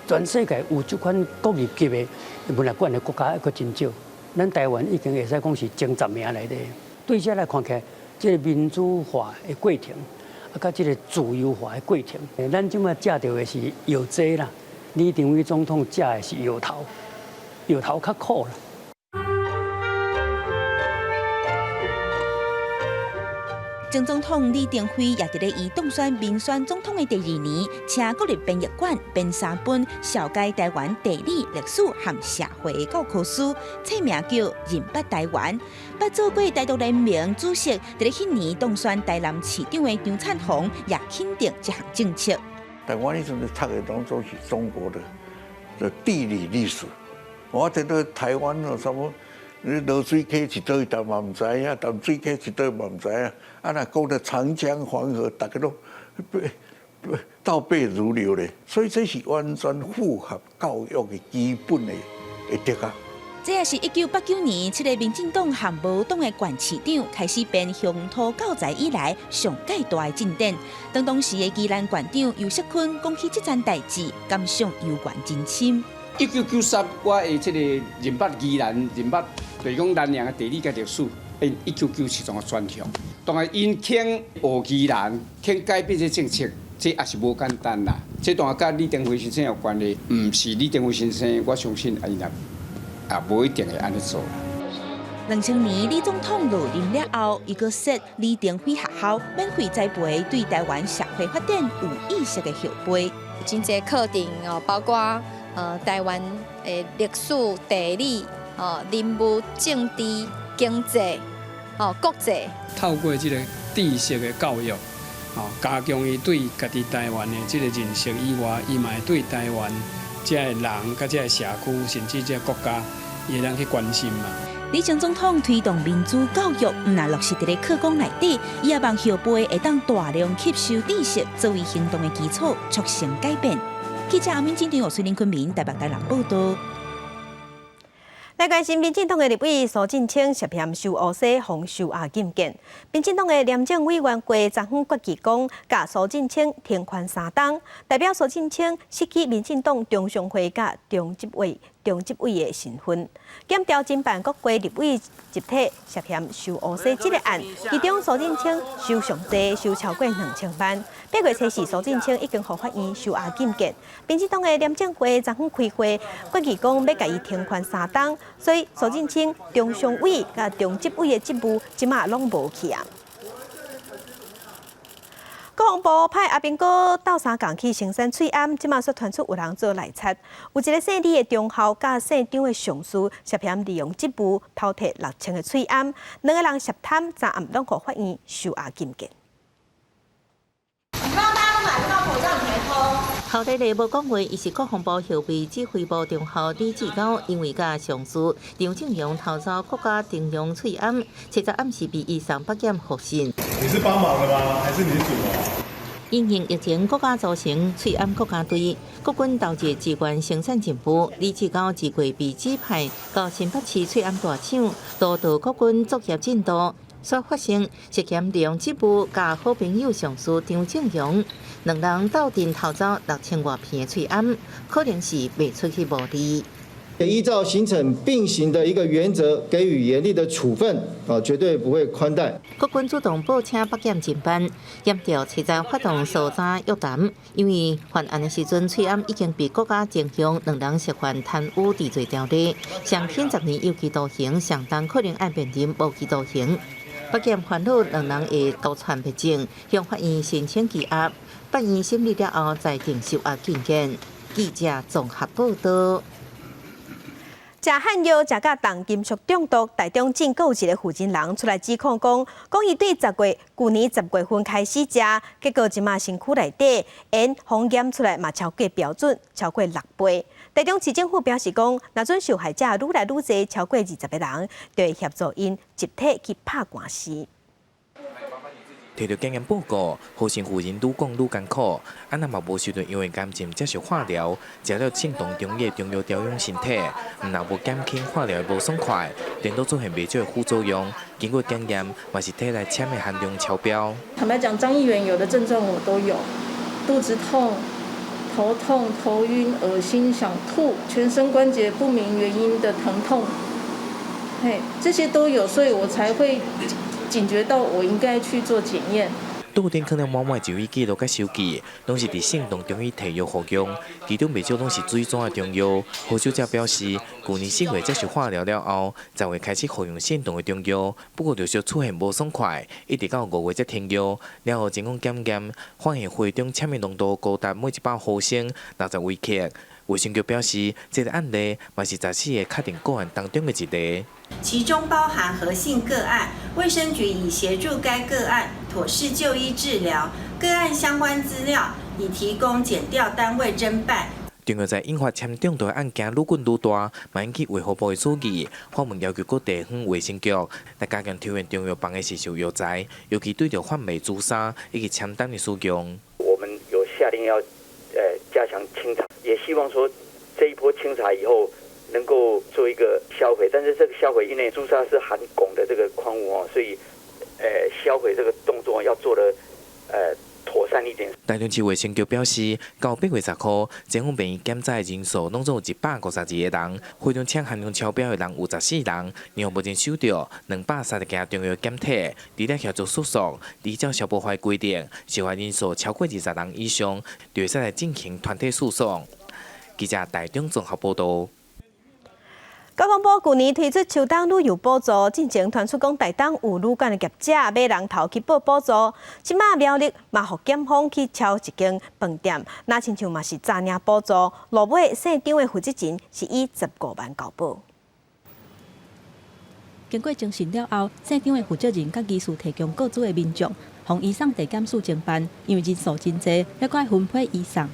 全世界有這款國立級的文學館的國家閣真少，咱臺灣已經會使講是前10名內底。對這來看起來，這個民主化的過程，啊，佮這個自由化的過程，咱這擺食著的是藥劑啦。李登輝總統食的是藥頭，藥頭較苦啦。前總統李登輝也佇咧伊當選民選總統的第二年，請國立編譯館編三本紹介臺灣地理、歷史和社會的教科書，冊名叫《認捌臺灣》。捌做過台獨聯盟主席，佇咧彼年當選臺南市長的張燦鴻也肯定這項政策。但我彼陣讀的攏總是中國的地理歷史，我聽到臺灣哦啥物，濁水溪是佗位，但嘛毋知影；淡水溪是佗位嘛毋知影。啊，若講到長江黃河，逐家攏倒背如流咧。所以這是完全符合教育的基本的特啊。這也是1989年七个民進黨和無黨的縣市長開始編鄉土教材以來上蓋大的進展。當當時的宜蘭縣長游錫堃講起這件代誌，感想猶原真深。1993，我的這個認捌宜蘭，認捌就是講南洋的地理佮歷史，變1997種轉向。當然，𪜶肯學宜蘭，肯改變這政策，這也是無簡單啦。這當然佮李登輝先生有關係，毋是李登輝先生，我相信伊若。也無一定會按呢做。2000年李總統落任了後，伊閣設李登輝學校，免費栽培對臺灣社會發展有意識的後輩。真濟課程哦，包括臺灣的歷史、地理、哦人物、政治、經濟、哦國際。透過這個知識的教育，哦加強伊對家己臺灣的這個認識以外，伊嘛會對臺灣這个人、佮這個社區，甚至這個國家，伊會當去關心嘛。李前總統推動民主教育，毋但落實佇咧課綱內底，伊也望後輩會當大量吸收知識，作為行動的基礎，促成改變。記者阿敏、金張、水林昆明台北、台南報道。來關心民進黨的立委蘇震清涉嫌收烏紗，予收押禁見。民進黨的廉政委員會昨昏決議講，共蘇震清停權3冬，代表蘇震清失去民進黨中常會佮中執委的身份。檢調偵辦國會立委集體涉嫌收烏紗這個案，其中蘇震清收上濟，收超過2000萬。8月初四，蘇震清已經予法院收押禁見。民進黨的廉政會昨昏開會，決議講欲共伊停權3冬，所以蘇震清中常委佮中執委的職務，這馬攏無去啊。國防部派阿兵哥鬥相共去生產喙罨，這馬煞傳出有人做內賊，有一个姓李的中校佮姓張的上士涉嫌利用職務偷提6000个喙罨，兩个人涉貪，昨暗攏予法院收押禁見。你看大家都買不到口罩，你還偷？頭一个無講話，伊是國防部後備指揮部中校李志高，因為佮上司張正陽偷走國家專用喙罨，70暗時被伊送北檢獲信。你是幫忙的嗎？還是你是主謀？因應疫情，國家組成喙罨國家隊，國軍投入支援生產任務。李志高自過被指派到新北市喙罨大廠，督導國軍作業進度。煞發現涉嫌利用職務佮好朋友上司張正陽，兩人鬥陣偷走6000外片的喙罨，可能是賣出去牟利。依照刑懲並行的一個原則，給予嚴厲的處分，啊，絕對不會寬待。國軍主動報請北檢偵辦，檢調查在發動搜查約談，因為犯案的時陣，喙罨已經被國家偵控兩人涉犯貪污治罪條例，上輕10年有期徒刑，上重可能愛面臨無期徒刑。北檢煩惱兩人會偷竄物證，向法院申請羈押，法院審理了後裁定收押禁見。記者綜合報道。食漢藥食甲重金屬中毒，台中鎮閣有一个負責人出來指控講，講伊對10月舊年10月份開始食，結果這馬身軀內底鉛予驗出來嘛超過標準，超過6倍。台中市政府表示講，若準受害者愈來愈濟，超過20個人，就會協助𪜶集體去拍官司。提著檢驗報告，何姓婦人愈講愈艱苦，啊，若嘛無受著因為癌症接受化療，食了正當中醫的中藥調養身體，毋但無減輕化療的無爽快，顛倒出現袂少的副作用。經過檢驗，嘛是體內鉛的含量超標。坦白講，張議員有的症狀我都有，肚子痛、頭痛、頭暈、噁心、想吐、全身關節不明原因的疼痛，嘿，這些都有，所以我才會警覺到我應該去做檢驗。桌頂囥了滿滿就醫記錄佮收據，攏是佇聖堂中醫提藥服用，其中袂少攏是水紙的中藥。何小姐表示，舊年4月接受化療了後，10月開始服用聖堂的中藥，不過陸續出現無爽快，一直到5月才停藥。了後經過檢驗，發現血中鉛的濃度高達每100毫升60微克。衛生局表示，這個案例嘛是14個確定個案當中的一例。其中包含何姓個案，衛生局已協助該個案妥適就醫治療，個案相關資料已提供檢調單位偵辦。中藥材引發鉛中毒的案件愈滾愈大，嘛引起衛福部的注意，發文要求各地方衛生局來加強抽驗中藥房的市售藥材，尤其對著販賣朱砂以及鉛丹的使用。我們有下令要加強清查，也希望說這一波清查以後能夠做一個銷毀，但是這個銷毀因為朱砂是含汞的這個礦物哦，所以銷毀這個動作要做得妥善一點。台中市衛生局表示，到8月10號，政府病院檢查的人數攏總有152個人，血中鉛含量超標的人有14人，然後目前收著230件中藥檢體，除了協助訴訟，依照消保法規定，受害人數超過20人以上，就會使來進行團體訴訟。記者台中綜合報導。觀光部舊年推出秋冬旅遊補助，進前傳出講台東有旅館的業者買人頭去報補助，這馬苗栗嘛予檢方去抄一間飯店，若親像嘛是詐領補助，落尾姓張的負責人是以15萬交保。經過偵訊了後，姓張的負責人佮疑似提供個資的民眾，予移送地檢署偵辦，因為人數真濟，猶閣愛分批移送。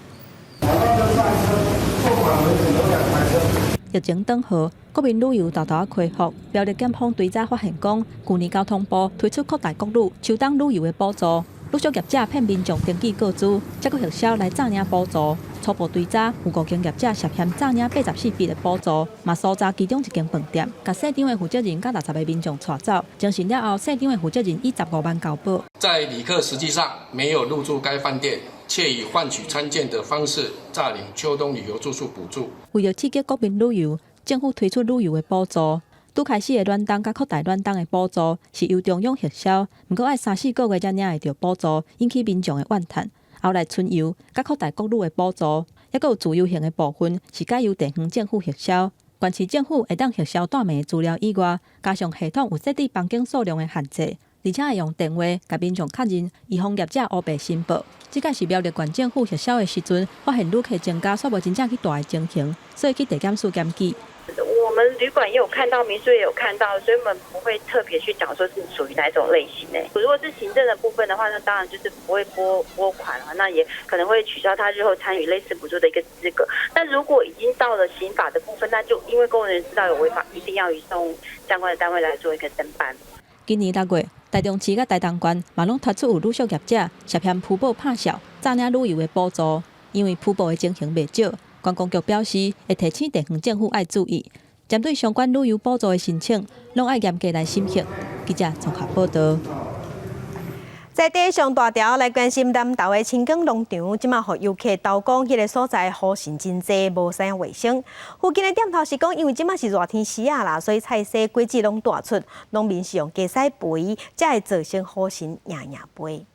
疫情轉好，國民旅遊沓沓仔恢復。苗栗檢方追查發現講，舊年交通部推出擴大國旅秋冬旅遊的補助，陸續業者騙民眾登記個資，才閣核銷來詐領補助。初步追查有五間業者涉嫌詐領84筆的補助，嘛搜查其中一間飯店，共姓張的負責人佮60個民眾帶走。偵訊了後，姓張的負責人以15萬交保。在旅客實際上沒有入住該飯店，卻以換取餐券的方式詐領秋冬旅遊住宿補助。為著刺激國民旅遊，政府推出旅遊的補助。拄開始的暖冬佮擴大暖冬的補助是由中央核銷，毋過愛三四個月才領會著補助，引起民眾的怨嘆。後來春遊佮擴大國旅的補助，猶閣有自由行的部分是改由地方政府核銷。縣市政府會當核銷蹛名的資料以外，加上系統有設置房間數量的限制，而且會用電話共民眾確認，以防業者烏白申報。這擺是苗栗縣政府核銷的時陣，發現旅客增加，煞無真正去蹛的情形，所以去地檢署檢舉。我們旅館也有看到，民宿也有看到，所以我們不會特別去講說是屬於哪種類型的。如果是行政的部分的話，那當然就是不會撥款啊，那也可能會取消他日後參與類似補助的一個資格。但如果已經到了刑法的部分，那就因為公務人員知道有違法，一定要移送相關的單位來做一個偵辦。今年6月，台中市佮台東縣嘛攏傳出有旅宿業者涉嫌虛報拍數詐領旅遊的補助，因為虛報的情形袂少，觀光局表示會提醒地方政府愛注意，針對相關旅遊補助的申請，攏愛嚴格來審核。記者綜合報道。在地上大條來關心南投的清境農場，這馬予遊客投講，彼个所在雨神真濟，無啥衛生。附近的店頭是講，因為這馬是熱天時仔啦，所以菜蔬果子攏帶出，農民是用雞屎肥，才會造成雨神營營飛。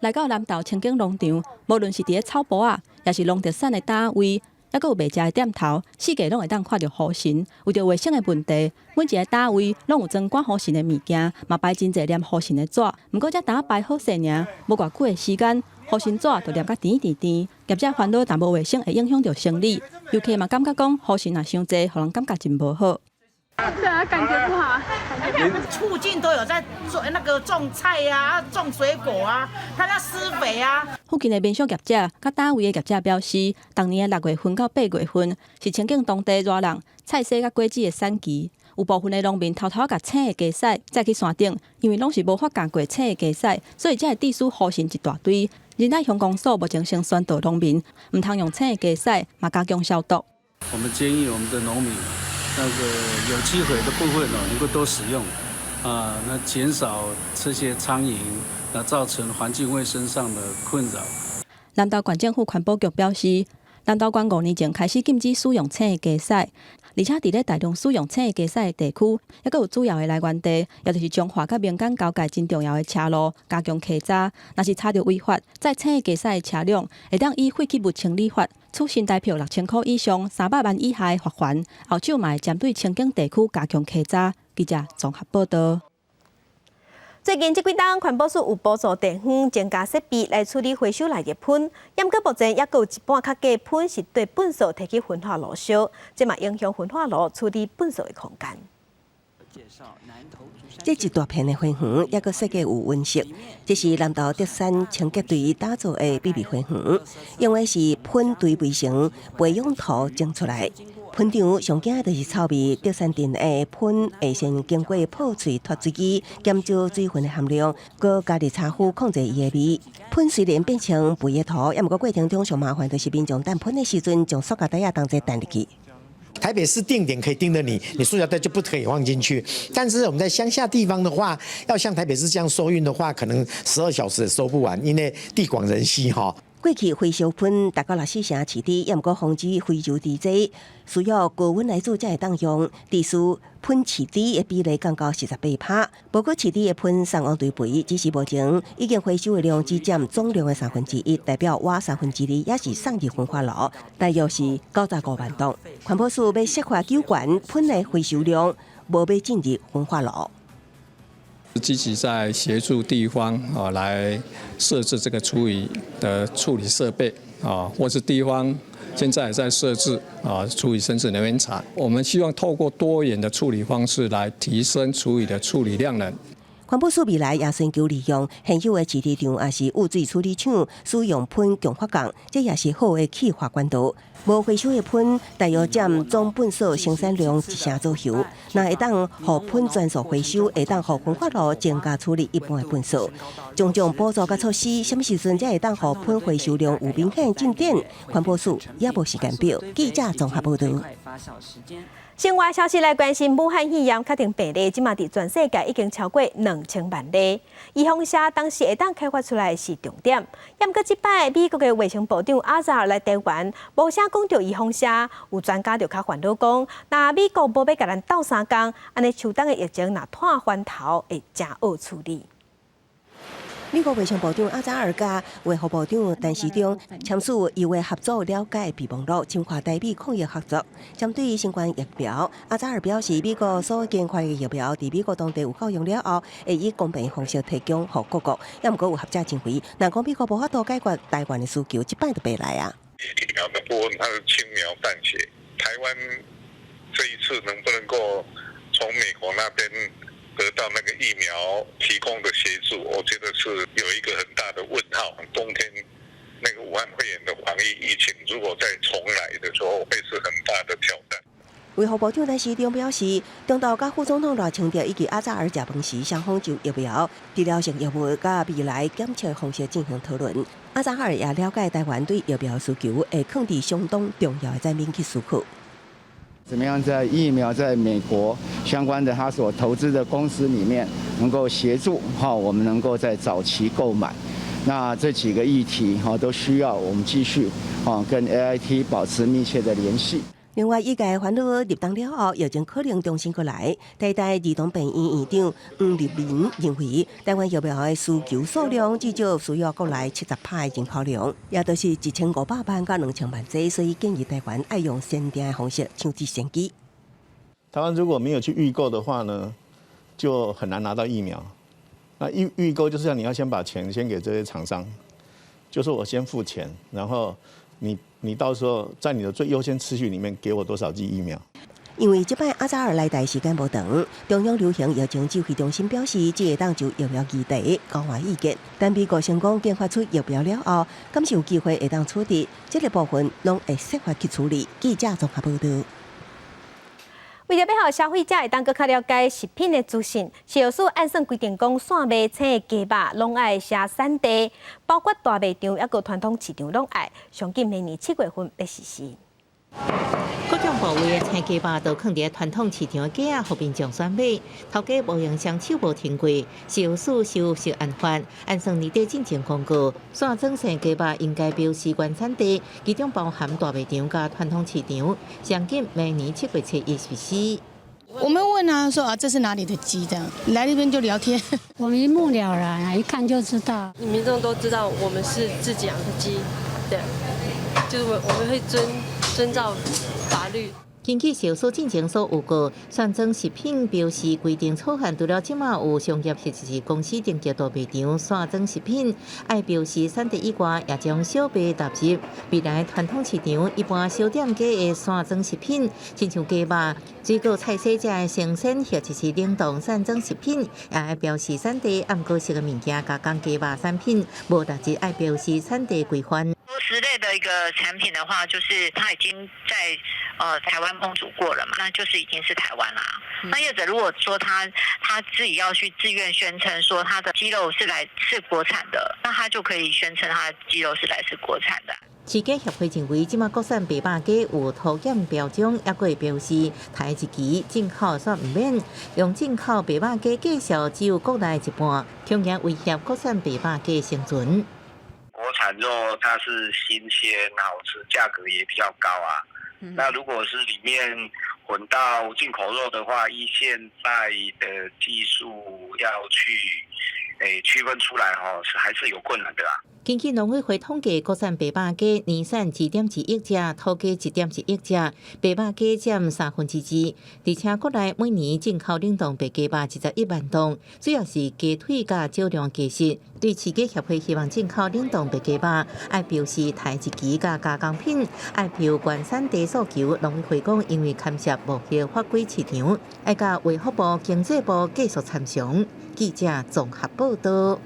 來到南投清境農場，無論是佇咧草埔仔，抑是農特產的摊位，抑閣有賣食的店頭，四界攏會當看著雨神。為著衛生的問題，每一个摊位攏有裝趕雨神的物件，嘛擺真濟黏雨神的紙。毋過這單擺好勢爾，無偌久的時間，雨神紙就黏甲甜甜甜。業者煩惱，但無衛生會影響著生理。遊客嘛感覺講雨神若傷濟，予人感覺真無好。對啊，感覺不好。附近都有在做那個種菜啊、種水果啊，他在施肥啊。附近的民宿業者佮攤位的業者表示，逐年的6月份到8月份是清境當地熱人菜蔬佮果子的產期。有部分的農民偷偷共青的雞屎載去山頂，因為攏是無發酵過青的雞屎，所以才會致使雨神一大堆。仁愛鄉公所目前先宣導農民，毋通用青的雞屎，嘛加強消毒。我們建議我們的農民，那個有機肥的部分哦，能夠多使用，啊，那減少這些蒼蠅，那造成環境衛生上的困擾。南投縣政府環保局表示，南投縣5年前開始禁止使用青的雞屎，而且佇咧大量使用青的雞屎的地區，抑閣有主要的來源地，也就是彰化佮民間交界真重要的車路，加強稽查，若是查著違法，載青的雞屎的車輛，會當依廢棄物清理法，處新台票6000箍以上300萬以下的罰鍰。後續嘛會針對清境地區加強稽查。記者綜合報道。最近這幾冬，環保署有補助地方增加設備來處理回收來的糞，毋過目前抑閣有一半較低糞是對糞掃提去焚化爐燒，這嘛影響焚化爐處理糞掃的空間。這一大片的花園，抑閣設計有溫室，這是南投德山清潔隊打造的秘密花園，用的是糞堆肥成培養土種出來。糞場上驚的就是臭味，德山鎮的糞會先經過破碎脫水機，減少水分的含量，閣加入茶麩控制伊的味。糞雖然變成肥的土，抑毋過過程中上麻煩就是民眾等糞的時陣，將塑膠袋仔同齊擲入去。台北市定點可以盯著你，你塑膠袋就不可以放進去。但是我們在鄉下地方的話，要像台北市這樣收運的話，可能12小時也收不完，因為地廣人稀哈。過去回收糞達到64成飼豬，抑毋過防止非洲豬災，需要高溫來做才會當用。致使糞飼豬的比例降到48%。不過飼豬的糞送往堆肥，只是目前已經回收的量只佔總量的1/3，代表倚2/3也是送入焚化爐，大約是95萬噸。環保署欲設法救懸糞的回收量，無欲進入焚化爐。積極在協助地方啊，來設置這個廚餘的處理設備啊，或是地方現在也在設置啊廚餘生質能源廠。我們希望透過多元的處理方式來提升廚餘的處理量能。環保署未來也尋求利用現有的飼豬場，抑是污水處理廠使用糞強發酵，這也是好的氣化管道。無回收的糞，大約佔總糞掃生產量1成左右。若會當予糞全數回收，會當予焚化爐增加處理一半的糞掃。種種補助佮措施，啥物時陣才會當予糞回收量有明顯進展？環保署也無時間表。記者綜合報道。新外消息來關心，武漢肺炎確定病例，這馬佇全世界已經超過2000萬例。預防射當時會當開發出來是重點。毋過這擺美國的衛生部長阿扎爾來台灣，無啥講著預防射，有專家就較煩惱講，若美國無欲共咱鬥相共，按呢秋冬的疫情若湠翻頭，會誠惡處理。美國衛生部長阿扎爾佮衛福部長陳時中簽署優惠合作了解備忘錄，深化台美抗疫合作。針對新冠疫苗，阿扎爾表示，美國所研發的疫苗佇美國當地有夠用了後，會以公平方式提供予各國。抑毋過有學者認為，若講美國無法度解決台灣的需求，這擺就白來啊。疫苗的部分，它是輕描淡寫。台灣這一次能不能夠從美國那邊得到那個疫苗提供的協助，我覺得是有一個很大的問號。冬天那個武漢肺炎的防疫疫情如果再重來的時候，會是很大的挑戰。衛福部長陳時中表示，中晝佮副總統賴清德以及阿扎爾食飯時，雙方就疫苗、治療性藥物佮未來檢測方式進行討論。阿扎爾也了解台灣對疫苗需求，會囥佇相當重要的層面去思考。怎麼樣在疫苗在美國相關的他所投資的公司裡面能夠協助哈，我們能夠在早期購買。那這幾個議題哈都需要我們繼續啊跟 AIT 保持密切的聯繫。另外，醫界煩惱入冬了後，疫情可能重新過來。台大兒童病院院長黃立民認為，台灣疫苗的需求數量至少需要國內70%的人口量，也就是1500萬到2000萬劑，所以建議台灣愛用先訂的方式搶佔先機。台灣如果沒有去預購的話呢，就很難拿到疫苗。那預購就是要你要先把錢先給這些廠商，就是我先付錢，然後你到時候在你的最優先次序裡面給我多少劑疫苗？因為這擺阿扎爾來台時間無長，中央流行疫情指揮中心表示，只會當就疫苗議題交換意見。但美國成功研發出疫苗了後，敢是有機會會當處置，這個部分攏會設法去處理。記者綜合報道。為著欲予消費者會當閣較了解食品的資訊，食藥署按算規定講，散賣青的雞肉攏愛寫產地，包括大賣場抑閣傳統市場攏愛。上緊明年7月份欲實施。各種部位的青雞肉都囥佇傳統市場的架仔，予民眾選買。頭家無用雙手無停過，食藥署修食安法，按算年底進前公告，散裝生雞肉應該標示原產地，其中包含大賣場佮傳統市場。上緊明年7月7日實施。我們問啊，說啊，這是哪裡的雞？這樣來那邊就聊天，我們一目了然，一看就知道。民眾都知道我們是自己養的雞，對，就是我們會遵照法律。根據食藥署進前所預告，散裝食品標示規定草案，除了這馬有商業或者是公司登記大賣場散裝食品愛標示產地以外，也將小賣納入未來傳統市場一般小店家的散裝食品，親像雞肉、水果、菜色這的生鮮或者是冷凍散裝食品，也愛標示產地。毋過熟的物件加工雞肉產品，無納入愛標示產地規範。熟食類的一個產品的話，就是它已經在台灣烹煮過了嘛，那就是已經是台灣啦。那業者如果說他自己要去自願宣稱說他的雞肉是來自國產的，那他就可以宣稱他的雞肉是來自國產的。飼雞協會認為，這馬國產白肉雞有塗檢標準，抑閣會標示刣日期進口煞毋免，用進口白肉雞介紹只有國內一半，恐驚威脅國產白肉雞生存。國產肉它是新鮮好吃，價格也比較高啊。那如果是裡面混到進口肉的話，依現在的技術要去區分出來，吼，是還是有困難的啦。根據農委會統計，國產白肉雞年產2.2億隻，土雞1.1億隻，白肉雞佔2/3。而且國內每年進口冷凍白雞肉21萬噸，主要是雞腿佮少量雞翅。對飼雞協會希望進口冷凍白雞肉愛標示刣日期佮加工品，愛標原產地訴求。農委會講，因為牽涉貿易法規市場，愛佮衛福部、經濟部繼續參詳。記者綜合報道。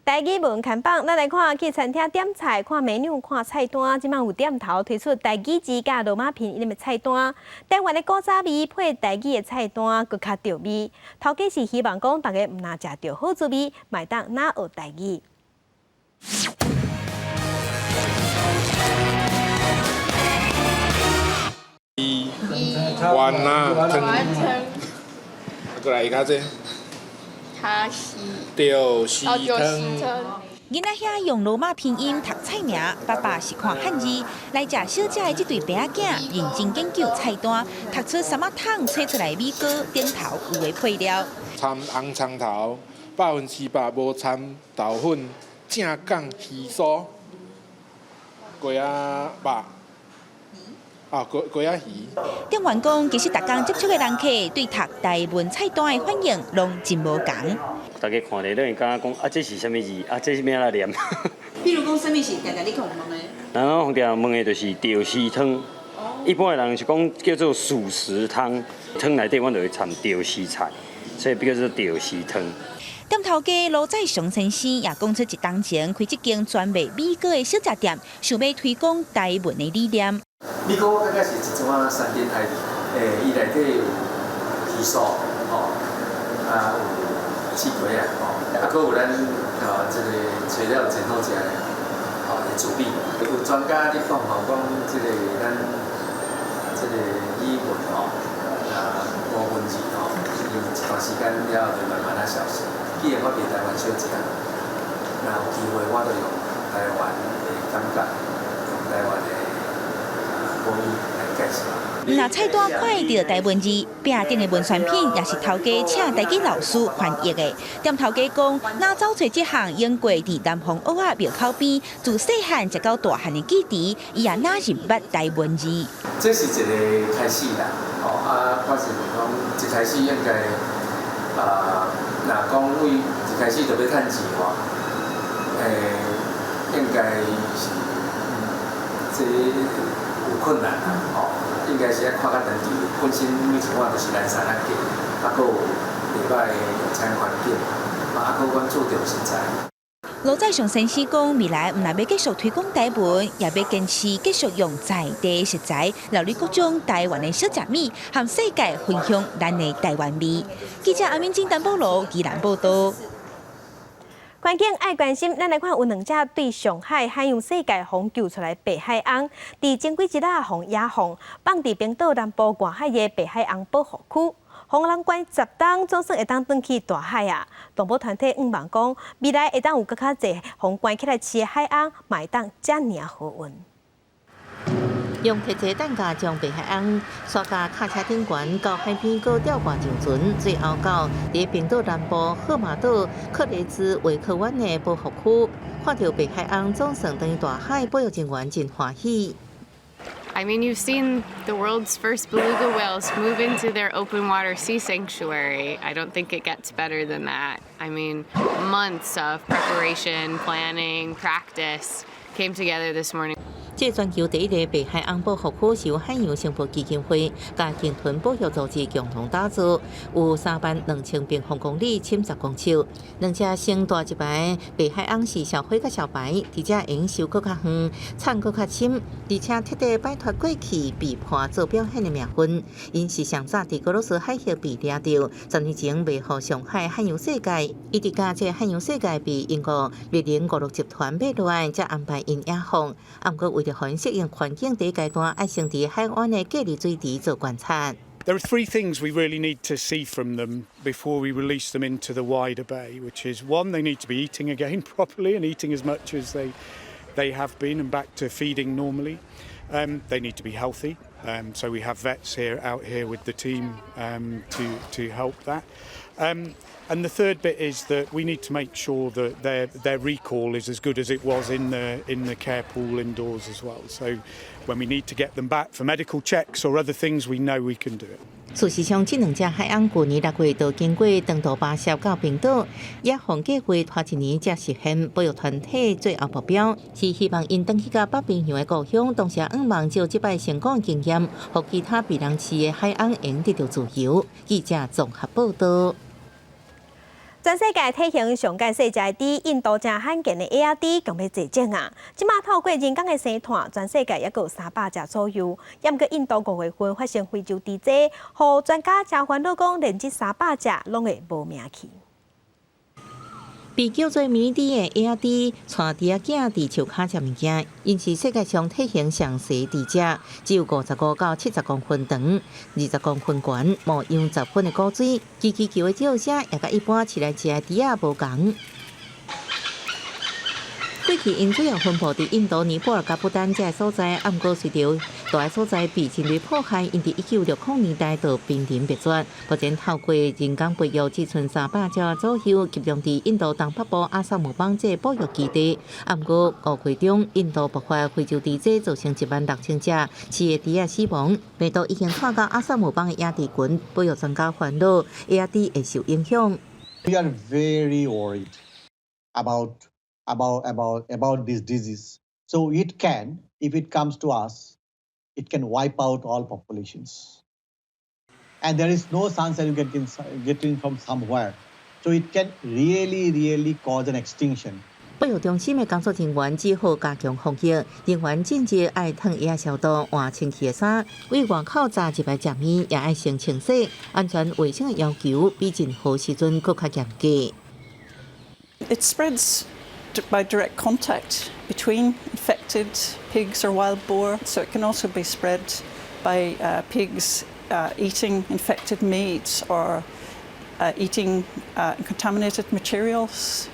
台語文看板，咱來看去餐廳點菜，看 menu，看菜單。這馬有店頭推出台語字佮羅馬拼音的菜單，台灣的古早味配台語的菜單，閣較著味。頭家是希望講，大家毋若食著好滋味，嘛會當若學台語。丸啊，湯，過來較濟。著時湯。囡仔遐用羅馬拼音讀菜名，爸爸是看漢字。來食小食的這對爸仔囝，認真研究菜單，讀出啥物湯揣出來米糕頂頭有的配料。摻紅蔥頭，100%無摻豆粉，正港魚酥，雞仔肉。啊，雞仔魚。店員講，其實逐工接觸的人客對讀台文菜單的反應攏真無仝。大家看咧，攏會感覺講啊，這是啥物字？啊，這是欲按怎念？比如講，啥物是定定你去問的？人攏定問的就是著時湯。一般的人是講叫做素食湯，湯內底阮就會摻著時菜，所以變叫做著時湯。店頭家羅在雄先生也講出一冬前開這間專賣米糕的小食店，想欲推廣台文的理念。米糕我感覺是一種仔山珍海味，伊內底有魚酥，吼，啊有刺雞仔，吼，啊，閣有咱這個材料真好食的，吼，的滋味。有專家咧講吼，講這個咱這個個語文吼，啊無文字吼，伊一段時間了後就慢慢仔消失。既然我佇台灣小食，若有機會我就用台灣的感覺，用台灣的母語來介紹。毋若菜單看會著台文字，壁頂的文宣品也是頭家請台語老師翻譯的。店頭家講，若走揣這項英過佇南方蚵仔廟口邊，自細漢食到大漢的記憶，伊也若是毋捌台文字。這是一個開始啦，吼啊，我是想講一開始應該啊，若講為一開始就欲趁錢吼，應該是這有困難啦，吼。應該是愛看較長期，本身每一碗都是咱三仔價，啊，閣有袂䆀的用餐環境，啊，閣阮注重食材。羅在上先生講，未來毋但欲繼續推廣台文，也欲堅持繼續用在地食材，料理各種台灣的小食物，和世界分享咱的台灣味。記者阿敏金、丹保羅，宜蘭報道。環境愛關心，咱來看有兩隻對上海海洋世界予救出來白海鵪，佇前幾日啊，予野放放佇冰島南部外海的白海鵪保護區，予人關10冬，總算會當轉去大海啊！動保團體向望講，未來會當有閣較濟予關起來飼的海鵪，嘛會當遮爾好運。用鐵蹄擔架將白海鵪徙共卡車頂懸到海邊，閣吊掛上船，最後到佇冰島南部赫馬島克雷茲維克灣的保護區，看著白海鵪總算轉去大海，保育人員真歡喜。 I mean, you've seen the world's first beluga whales move into their open water sea sanctuary. I don't think it gets better than that. I mean, months of preparation, planning, practice came together this morning. 這全球第一个白海鵪保護區是由海洋生物基金會佮鯨豚保育組織共同打造，有3萬2千平方公里，深10公尺。兩隻先大一擺白海鵪是小灰佮小白，佇遮會用游閣較遠，藏閣較深，而且徹底擺脫過去被判做表演的名分。𪜶是上早佇俄羅斯海峽被掠著，10年前賣予上海海洋世界，一直佮這海洋世界被英國麥倫娛樂集團買落來，才安排𪜶野放。毋過為著予𪜶適應環境，第一階段愛先佇海灣的隔離水池做觀察。 There are three things we really need to see from them before we release them into the wider bay, which is one, they need to be eating again properly and eating as much as they have been and back to feeding normally. They need to be healthy, so we have vets here out here with the team to help that. And the third bit is that we need to make sure that their recall is as good as it was in the care pool indoors as well. So when we need to get them back for medical checks or other things, we know we can do it. 事實上，這兩隻海鵪舊年6月就經過長途跋涉到冰島，野放計劃拖一年才實現。保育團體最後目標是希望𪜶轉去到北冰洋的故鄉，同時也向望藉這擺成功經驗，予其他被人飼的海鵪會得著自由。記者綜合報道。全世界體型上懸細隻的豬，印度誠罕見的野仔豬，強欲絕種啊！這馬透過人工的生湠，全世界猶閣有300隻左右。毋過印度5月份發生非洲豬災，予專家誠煩惱講，連這300隻攏會無命去。被叫做迷你豬的野仔豬，帶豬仔囝佇樹跤食物件，𪜶是世界上體型上細豬隻，只有55到70公分長，20公分懸，模樣十分的古錐，吱吱叫的叫聲也佮一般飼來食的豬仔無仝。過去𪜶主要分布佇印度、尼泊爾佮不丹這个所在，毋過隨著蹛所在被人類破壞，𪜶佇1960年代就瀕臨滅絕。目前透過人工培育，只賰300隻左右，集中佇印度東北部阿薩姆邦這个保育基地。毋過5月中，印度爆發非洲豬災，造成1萬6千隻飼的豬仔死亡。病毒已經傳到阿薩姆邦的野豬群，保育專家煩惱野豬會受影響。 We are very worried about this disease. So it can, if it comes to us, it can wipe out all populations. And there is no chance that you can get in from somewhere. So it can really, really cause an extinction. 保育中心的工作人員只好加強防疫，人員進入愛褪衣仔消毒、換清氣的衫，對外口閘入來食物也愛先清洗，安全衛生的要求比任何時陣閣較嚴格。 It spreads by direct contact between infected pigs or wild boar, so it can also be spread by pigs eating infected meat or eating contaminated materials.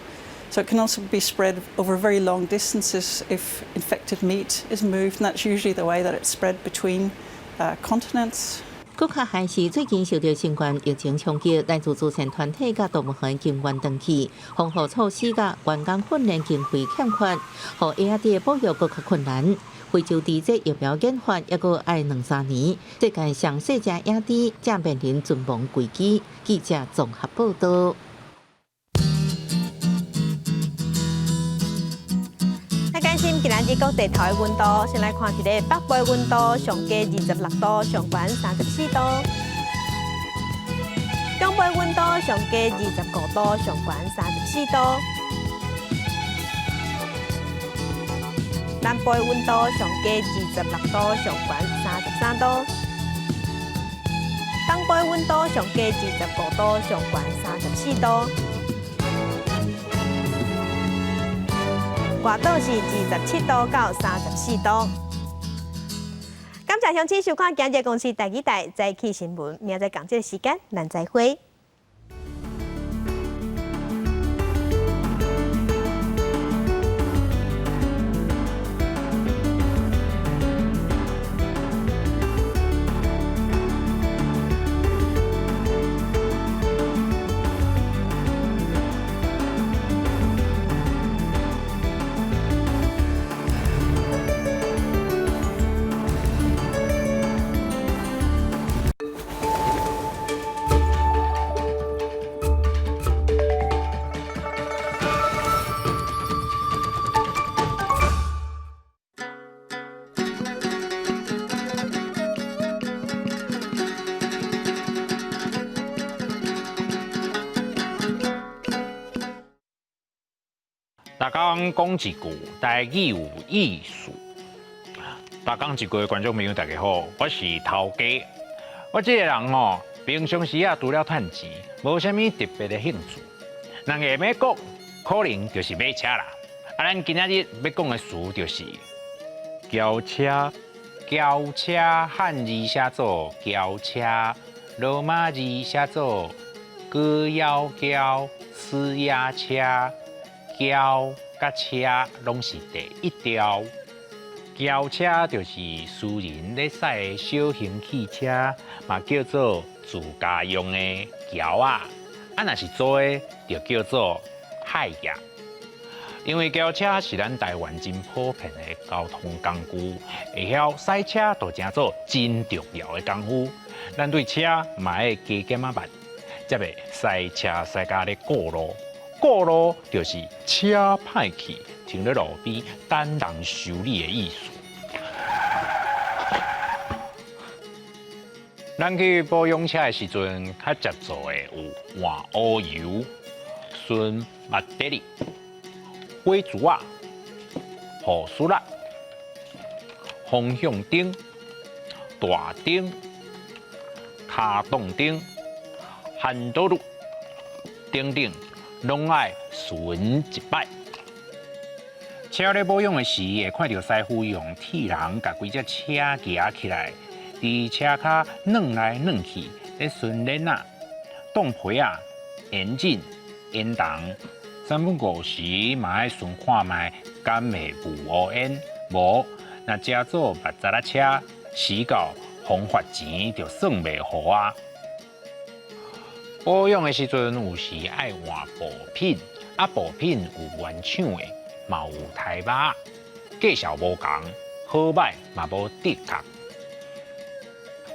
So it can also be spread over very long distances if infected meat is moved, and that's usually the way that it's spread between continents. 閣較害是最近受著新冠疫情衝擊，來自慈善團體佮動物園警員轉去，防護措施佮員工訓練經費欠缺，予野豬的保育閣較困難。非洲豬這疫苗研發猶閣愛兩三年，世界上細隻野豬正面臨存亡危機。記者綜合報導。今仔日各地頭的溫度，先來看一下北部的溫度，上低26度，上懸34度；中部的溫度上低25度，上懸34度；南部的溫度上低26度，上懸33度；東部的溫度上低25度，上懸34度。外島是27度到34度。感謝鄉親收看今日公視第二台早起新聞，明仔載仝這个時間，咱再會。逐工講一句台語有意思。逐工一句的觀眾朋友大家好，我是頭家。我這個人吼，平常時啊，除了趁錢，無啥物特別的興趣。人下欲講，可能就是買車啦。啊，咱今仔日欲講的詞就是轎車。轎車漢字寫做轎車，羅馬字寫做高腰轎、雌鴨車。轎佮車攏是第一調。轎車就是私人咧駛的小型汽車，嘛叫做自家用的轎仔。啊，若是租的，就叫做海業。因為轎車是咱台灣真普遍的交通工具，會曉駛車就成做真重要的功夫。咱對車嘛愛加減仔捌，才袂駛車駛甲咧過路。過路就是車歹去，停咧路邊等人修理的意思。咱去保養車的時陣，較常做的有換烏油、巡馬德里、火柱仔、護蘇啦、方向燈、大燈、跤擋燈、핸들等等。攏愛巡一擺。車咧保養的時，會看著師傅用鐵籠共規隻車夯起來，佇車跤轉來轉去，咧巡鏈仔、擋皮仔、引擎、煙筒，三不五時嘛愛巡看覓，敢會霧烏煙？無，若成做捌雜仔車，死到風罰錢就算袂予啊！保養的時陣，有時愛換部品，啊，部品有原廠的，嘛有台肉，價數無仝，好䆀嘛無的確。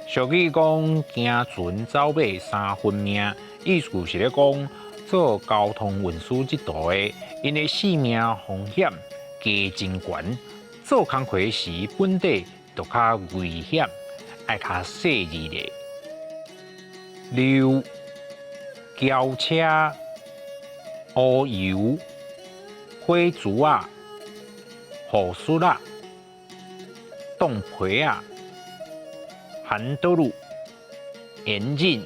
俗語講，行船走馬三分命，意思是咧講做交通運輸這途的，𪜶的性命風險加真懸，做工課時本底就較危險，愛較細膩咧。溜轎車、烏油、火柱仔、護術仔、擋皮仔、韓多路、引擎、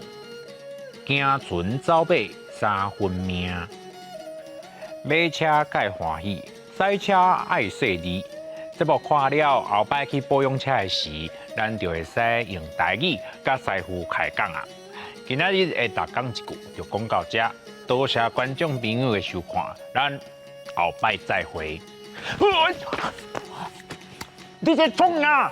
行船走馬三分命。買車蓋歡喜，駛車愛細膩。這部看了後擺去保養車的時，咱就會使用台語佮師傅開講啊。今仔日的逐工一句就講到這，多謝觀眾朋友的收看，咱後擺再會。你在創啥？